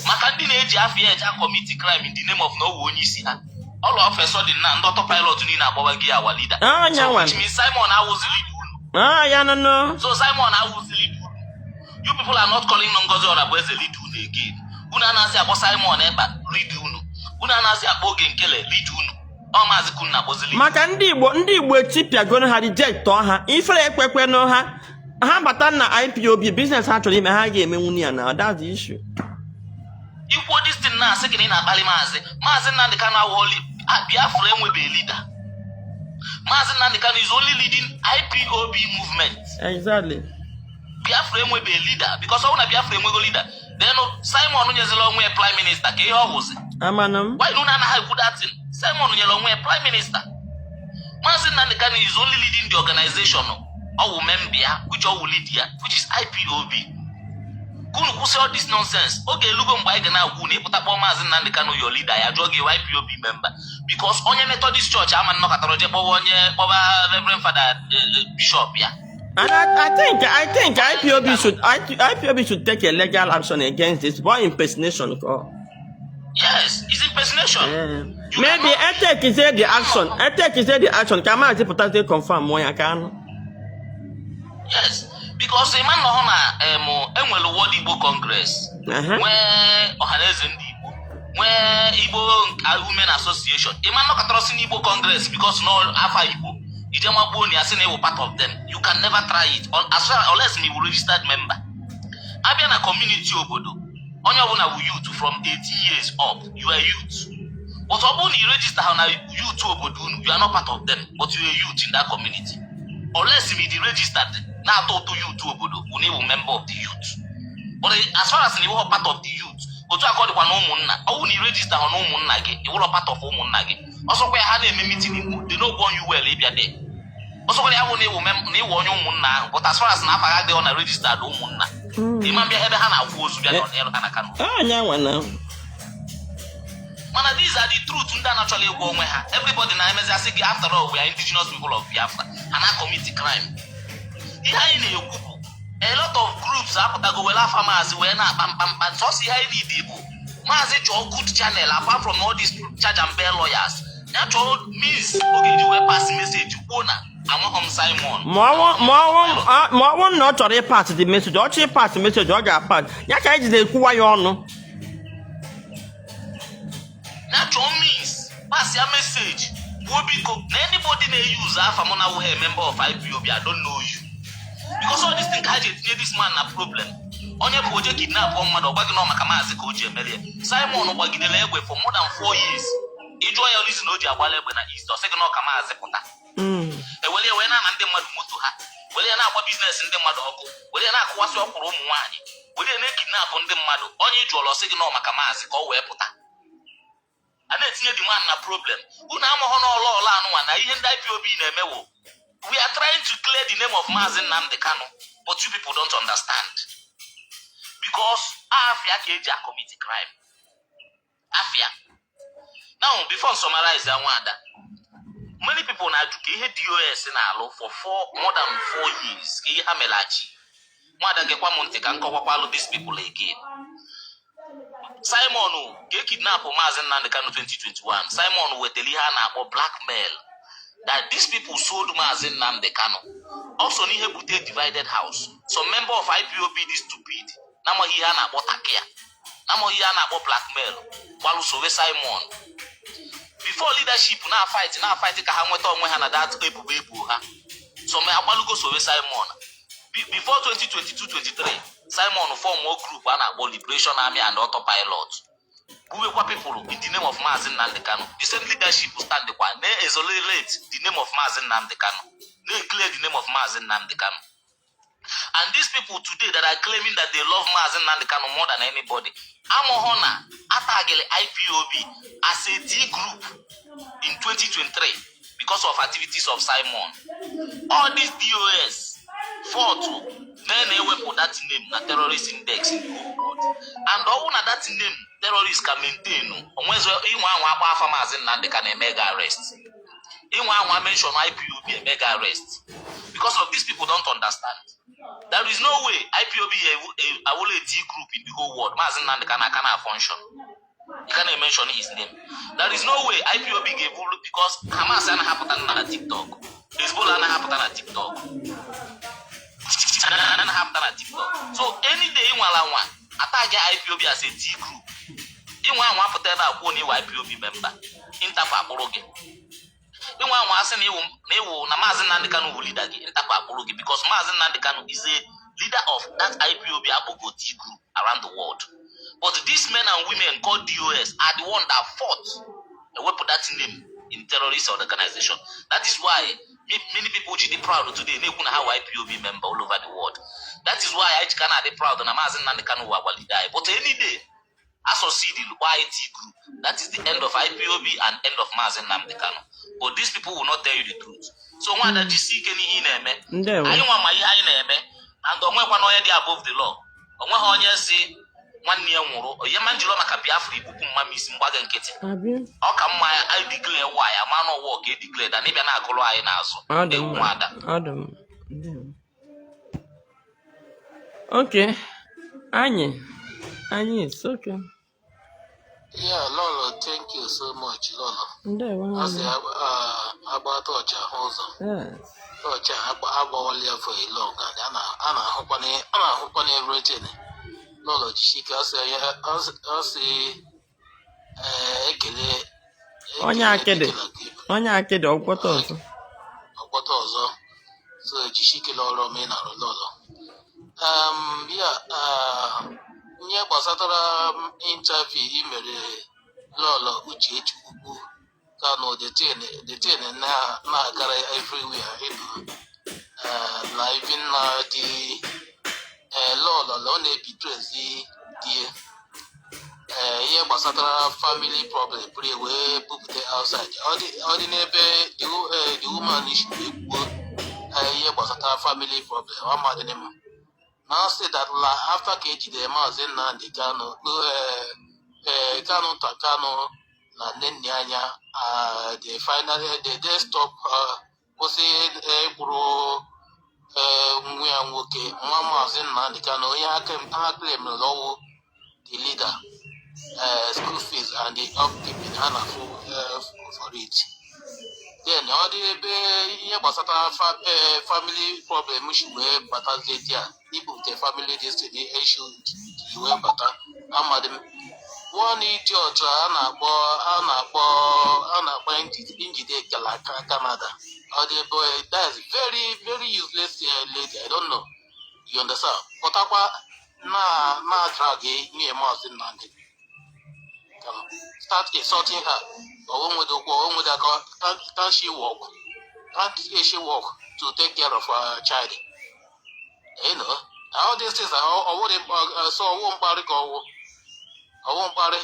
Maka ndị na-eji afịa eje commit crime in the name of na ọ wụ onye isi ha, all of a sudden na ndị autopilot niile agbawa gị our leader. Ah, So nyanwa. which means Simon awụzi leader unu. Ah, ya no no. So Simon awụzi leader unu. You people are not calling Ngozi Orabueze leader unu again. Unu anaghịzi akpọ Simon Ekpa leader unu. Unu anaghịzi akpọ Oge Nkele leader unu. Ọ Maazị Kunu na-akpọzi leader. Maka ndị Igbo, ndị Igbo etipịagoro ha, rejectọ ha, ifere ekwekwenụ ha, ha bata na IPOB, business ha chọrọ ime, ha ga-emenwu ya. Na that's the issue. Ikwuo this thing na-asị gị na ị na-akpali Maazị. Maazị Nnamdị Kanu awụghọli Biafra enwebeghị leader. Maazị Nnamdị Kanu is only leading IPOB movement. Biafra enwebeghị leader, because ọ bụrụ na Biafra enwego leader, then Simon nyezila onwe ya prime minister ka ihe ọ wụzi. Amanụ m. Why unu anaghị ekwu that thing? Simon nyere onwe ya prime minister. Maazị Nnamdị Kanu is only leading the organization ọ wụ member ya, which ọ wụ lead ya, which is IPOB. Ka unu kwụsị all this nonsense. Oge elugo mgbe anyị ga na-agwa unu, ịpụta kpọọ Maazị Nnamdị Kanu your leader, ya jụọ gị, "Iwu IPOB member?" Because onye Methodist Church ama nnọkọtara je kpọwa onye kpọba Reverend Father, bishop ya. And I think IPOB should take a legal action against this boy impersonation. Call. Yes, it's impersonation. You Maybe cannot- etake say the action. Etake say the action. Ka maazị pụtazie confirm mụọ ya ka anụ. Yes, because ịma na ọ na enwere World Igbo Congress, nwee Ọhaneze Ndị Igbo, nwee Igbo Women Association. Ịma nnọkọtara si n'Igbo Congress, because na afa Igbo, ije makpuo na ya sị na ịwụ part of them. You can never try it as far unless ma iwu registered member. Abịa na community obodo, onye ọbụla wu youth from 18 years up, you are youth. But ọ bụrụ na ị register ha na youth obodo unu, you are not part of them, but you are youth in that community. Unless ma ị dị registered na-atụ ụtụ youth obodo, unu ịwụ member of the youth. But as far as na iwụghọ part of the youth, otu aka ọ dịkwa na ụmụnna. Ọ bụrụ na ị register ha na ụmụnna gị, ịwụrọ part of ụmụnna gị. Ọsọkwa ya ha na-eme meeting, they no born you well ịbịa there. Ọsọkwa ya bụ na ịwụ na ịwụ onye ụmụnna ahụ, but as far as na afa ha adịghọ na registered ụmụnna, ịma mbịa ebe ha na-akwụ ozu bịa nọ ha na Kano. Anya nwa na. Mana these are the truth ndị a na-achọrọ ịgwa onwe ha. Everybody na-emezi asị gị, "After all, we are indigenous people of Biafra," ha na commit crime. Ihe anyị na-ekwu bụ a lot of groups apụtago were afa maazị wee na-akpa mkpamkpa. Sọsọ ihe anyị need bụ maazị chọọ good channel apart from all these charge and bail lawyers. Ya chọọ means ọ ga-eji wee pass message kwuo na amaghọ m Simon. Ma ọ bụrụ na ọ chọrọ ịpass the message, ọ chọrọ ịpass message, ọ ga-apass ya ka anyị jide ekwuwa ya ọnụ. Na chọọ means pass ya message, kwuo biko na anybody na-use afa mụ na wụghị a member of IPOB, I don't know you, because all this thing ka ha ji etinye this man na problem. Onye bụ oje kidnap mmadụ, ọ gwa gị na ọ maka maazị ka o ji emeri ya. Simon gbagidere egbe for more than 4 years. Ịjụọ ya reason o ji agbala egbe na East, ọ sị gị na ọ ka maazị pụta. Ewere ya wee na-ana ndị mmadụ moto ha, were ya na-agba business ndị mmadụ ọkụ, were ya na-akụwasị ọkwụrụ ụmụ nwaanyị, were ya na-ekidnap ndị mmadụ. Onye ị jụọrọ, ọsị gị na ọ maka maazị ka ọ wee pụta. A na-etinye the man na problem. Unu amaghọ na ọla ọla anụnwa na ihe ndị IPOB na-emewo. We are trying to clear the name of Maazị Nnamdi Kanu, but you people don't understand, because afia ka eji acommit crime afia. Now, before summarize ya, nwada, many people na-ajụ ka ihe DOS na-alụ for more than 4 years, ka ihe ha mere achi. Nwada, gekwa m ntị ka m kọwakwalụ these people again. Simon ga-ekidnap Maazị Nnamdi Kanu 2021. Simon wetara ihe a na-akpọ blackmail that these people sold Maazị Nnamdi Kanu. Also n'ihe bute divided house, some member of IPOB dị stupid, na-amaghị ihe a na-akpọ taqiyya, na-amaghị ihe a na-akpọ blackmail, gbalụsowe Simon. Before leadership na-fight ka ha nweta onwe ha na that ebubo ebu ha, some agbalugo sowe Simon. Before 2022-23, Simon form group a na-akpọ Liberation Army and Autopilot, gbuwekwa people in the name of Maazị Nnamdi Kanu. The same leadership stand kwa na-exonerate the name of Maazị Nnamdi Kanu, na-clear the name of Maazị Nnamdi Kanu. And these people today that are claiming that they love Maazị Nnamdi Kanu more than anybody, amụghọ na atagịrị IPOB as a T group in 2023 because of activities of Simon. All these DOS fought na na-ewepụ that name na terrorist index in the whole world. And ọwụ na that name terrorist ka maintain onwezo inwe anwa akpa afa Maazị Nnamdi Kanu eme ga arrest, inwe anwa mention IPOB eme ga arrest, because of these people don't understand. The There is no way IPOB awụla a T group in the whole world. Maazị Nnamdi Kanu aka na function. You can't mention his name. There is no way IPOB ga-evolu because Hamas anaghị apụta na TikTok. Hezbollah anaghị apụta na TikTok. Anaghị apụta na TikTok. So any day ị nwara nwa attack IPOB as a T group. Ịnwa anwa apụta ebe a kwuo na ịwụ IPOB member. Interpol akpụrụ gị. Ịnwa anwa asị na ịwụ na Maazị Nnamdi Kanu wụ leader gị, Interpol akpụrụ gị because Maazị Nnamdi Kanu is a leader of that IPOB akpọgo T group around the world. But these men and women called DOS are the one that fought ewepụ that name in terrorist organization. That is why many people ji dị proud today na-ekwu na ha wụ IPOB member all over the world. That is why anyị ji ka na-adị proud na Maazị Nnamdi Kanu wụ our leader anyị. But any day a succeed YT group, that is the end of IPOB and end of Maazị Nnamdi Kanu. But these people will not tell you the truth. So nwada, jisie ike n'ihe ị na-eme. Ndewo. Anyị nwa ma ihe anyị na-eme, and onwekwana onye dị above the law. Onweghị onye si nwanne ya nwụrụ onye ma njirọ maka Biafra igbupụ mma m isi mgbaga nkịtị. Abi. Ọ ka mma anyị declare war ya ma na ọwụ ka e declare than ịbịa na-agụrụ anyị n'azụ. Ọ dị Ewu mma. Nwada. Ọ dị mma. Ndewo. Okay. Anyị, it's okay. Yeah, Lolo, thank you so much, Lolo. Ndewo. A sị Nwanne. Agba tọọchị ahụ ụzọ. Yes. Tọọchị a agbawala ya for a long, and a na-ahụkwa na everything. Lolo, jisike. Ọ sị ọ sị ekele. Onye ekele akịdị. dike na gị. Onye akịdị ọgwọta ọzọ. Ọgbọta ọzọ. So jisike n'ọrụ ọma ị na-arụ, Lolo. Ya ihe gbasatara interview i mere Lolo Uchechukwu Kanu, the thing na-agara everywhere, na even na the Lolo na ọ na-ebitrezi die ihe gbasatara family problem bụrụ wee bupụta outside. Ọ dị n'ebe the woman isi wee kwuo ihe gbasatara family problem, ọ madịrị m na sị that la after ka ejidere Maazị Nnamdi Kanu, Kanu ta Kanu na nne nne anya, they finally they stop, kwụsị ịkpụrụ nwa ya nwoke, nwa Maazị Nnamdi Kanu, onye ha claim na ọwụ the leader, school fees and the upkeeping ha na-afụ for it. Then ọ dị ebe ihe gbasatara family problem si wee batazie di a ibute family destiny issue ji wee bata, amadị m. One idiot a na-akpọ Njide Kalaka Canada, ọ dị ebe that is very very useless lady, I don't know, you understand, pụtakwa na drag nwunye Maazị Nnamdi Kanu, start insulting her. Ọwụ nwere aka. Can't she work? Can't she work to take care of her child? All these things are ọwụ dị so ọwụ mkparị ka ọwụ mkparị,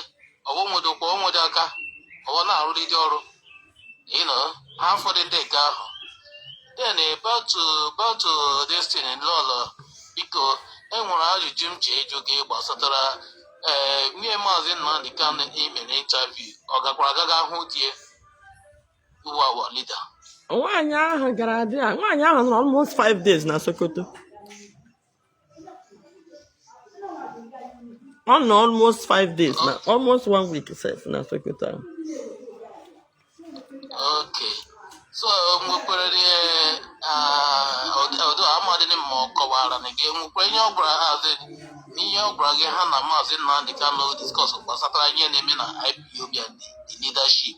ọwụ nwere ụkwụ, ọwụ nwere aka, ọwụ na-arụrịdị ọrụ. Ha ụfọdụ ndị nke ahụ. Then back to this thing, Lọlọ, biko, enwere ajụjụ m che ịjụ gị gbasatara nwunye Maazị Nnamdi Kanu imere interview. Ọ gakwara agaga hụ die iwu our leader? Nwaanyị ahụ gara adị a, nwaanyị ahụ nọrọ almost 5 days na Sokoto. Ọ nọ almost 5 days na almost one week sef na Sokoto ahụ. Okay, so nwekwere ọdụ amadịghị ma ọ kọwara na gị nwekwere ihe ọ gwara hazi, ihe ọ gwara gị ha na Maazị Nnamdi Kanu discuss gbasatara ihe na-eme na IPOB and the leadership,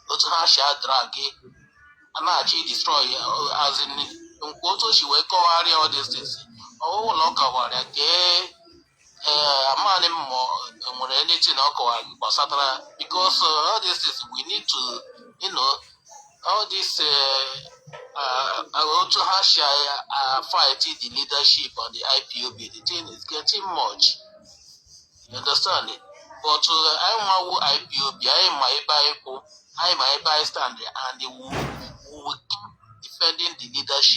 otu ha si adra gị a na-achọ destroy, as in nke otu o si wee kọwarịa all these things, ọwụwụ na ọ kọwara ya kee ee, amaghị m ma o nwere anything ọ kọwara gị gbasatara, because all these things we need to all this otu ha si fight the leadership and the IPOB, the thing is getting much, you understand it? But anyị nwawu IPOB, anyị ma ebe anyị kwụ, anyị ma ebe anyị stand, and we will keep defending the leadership.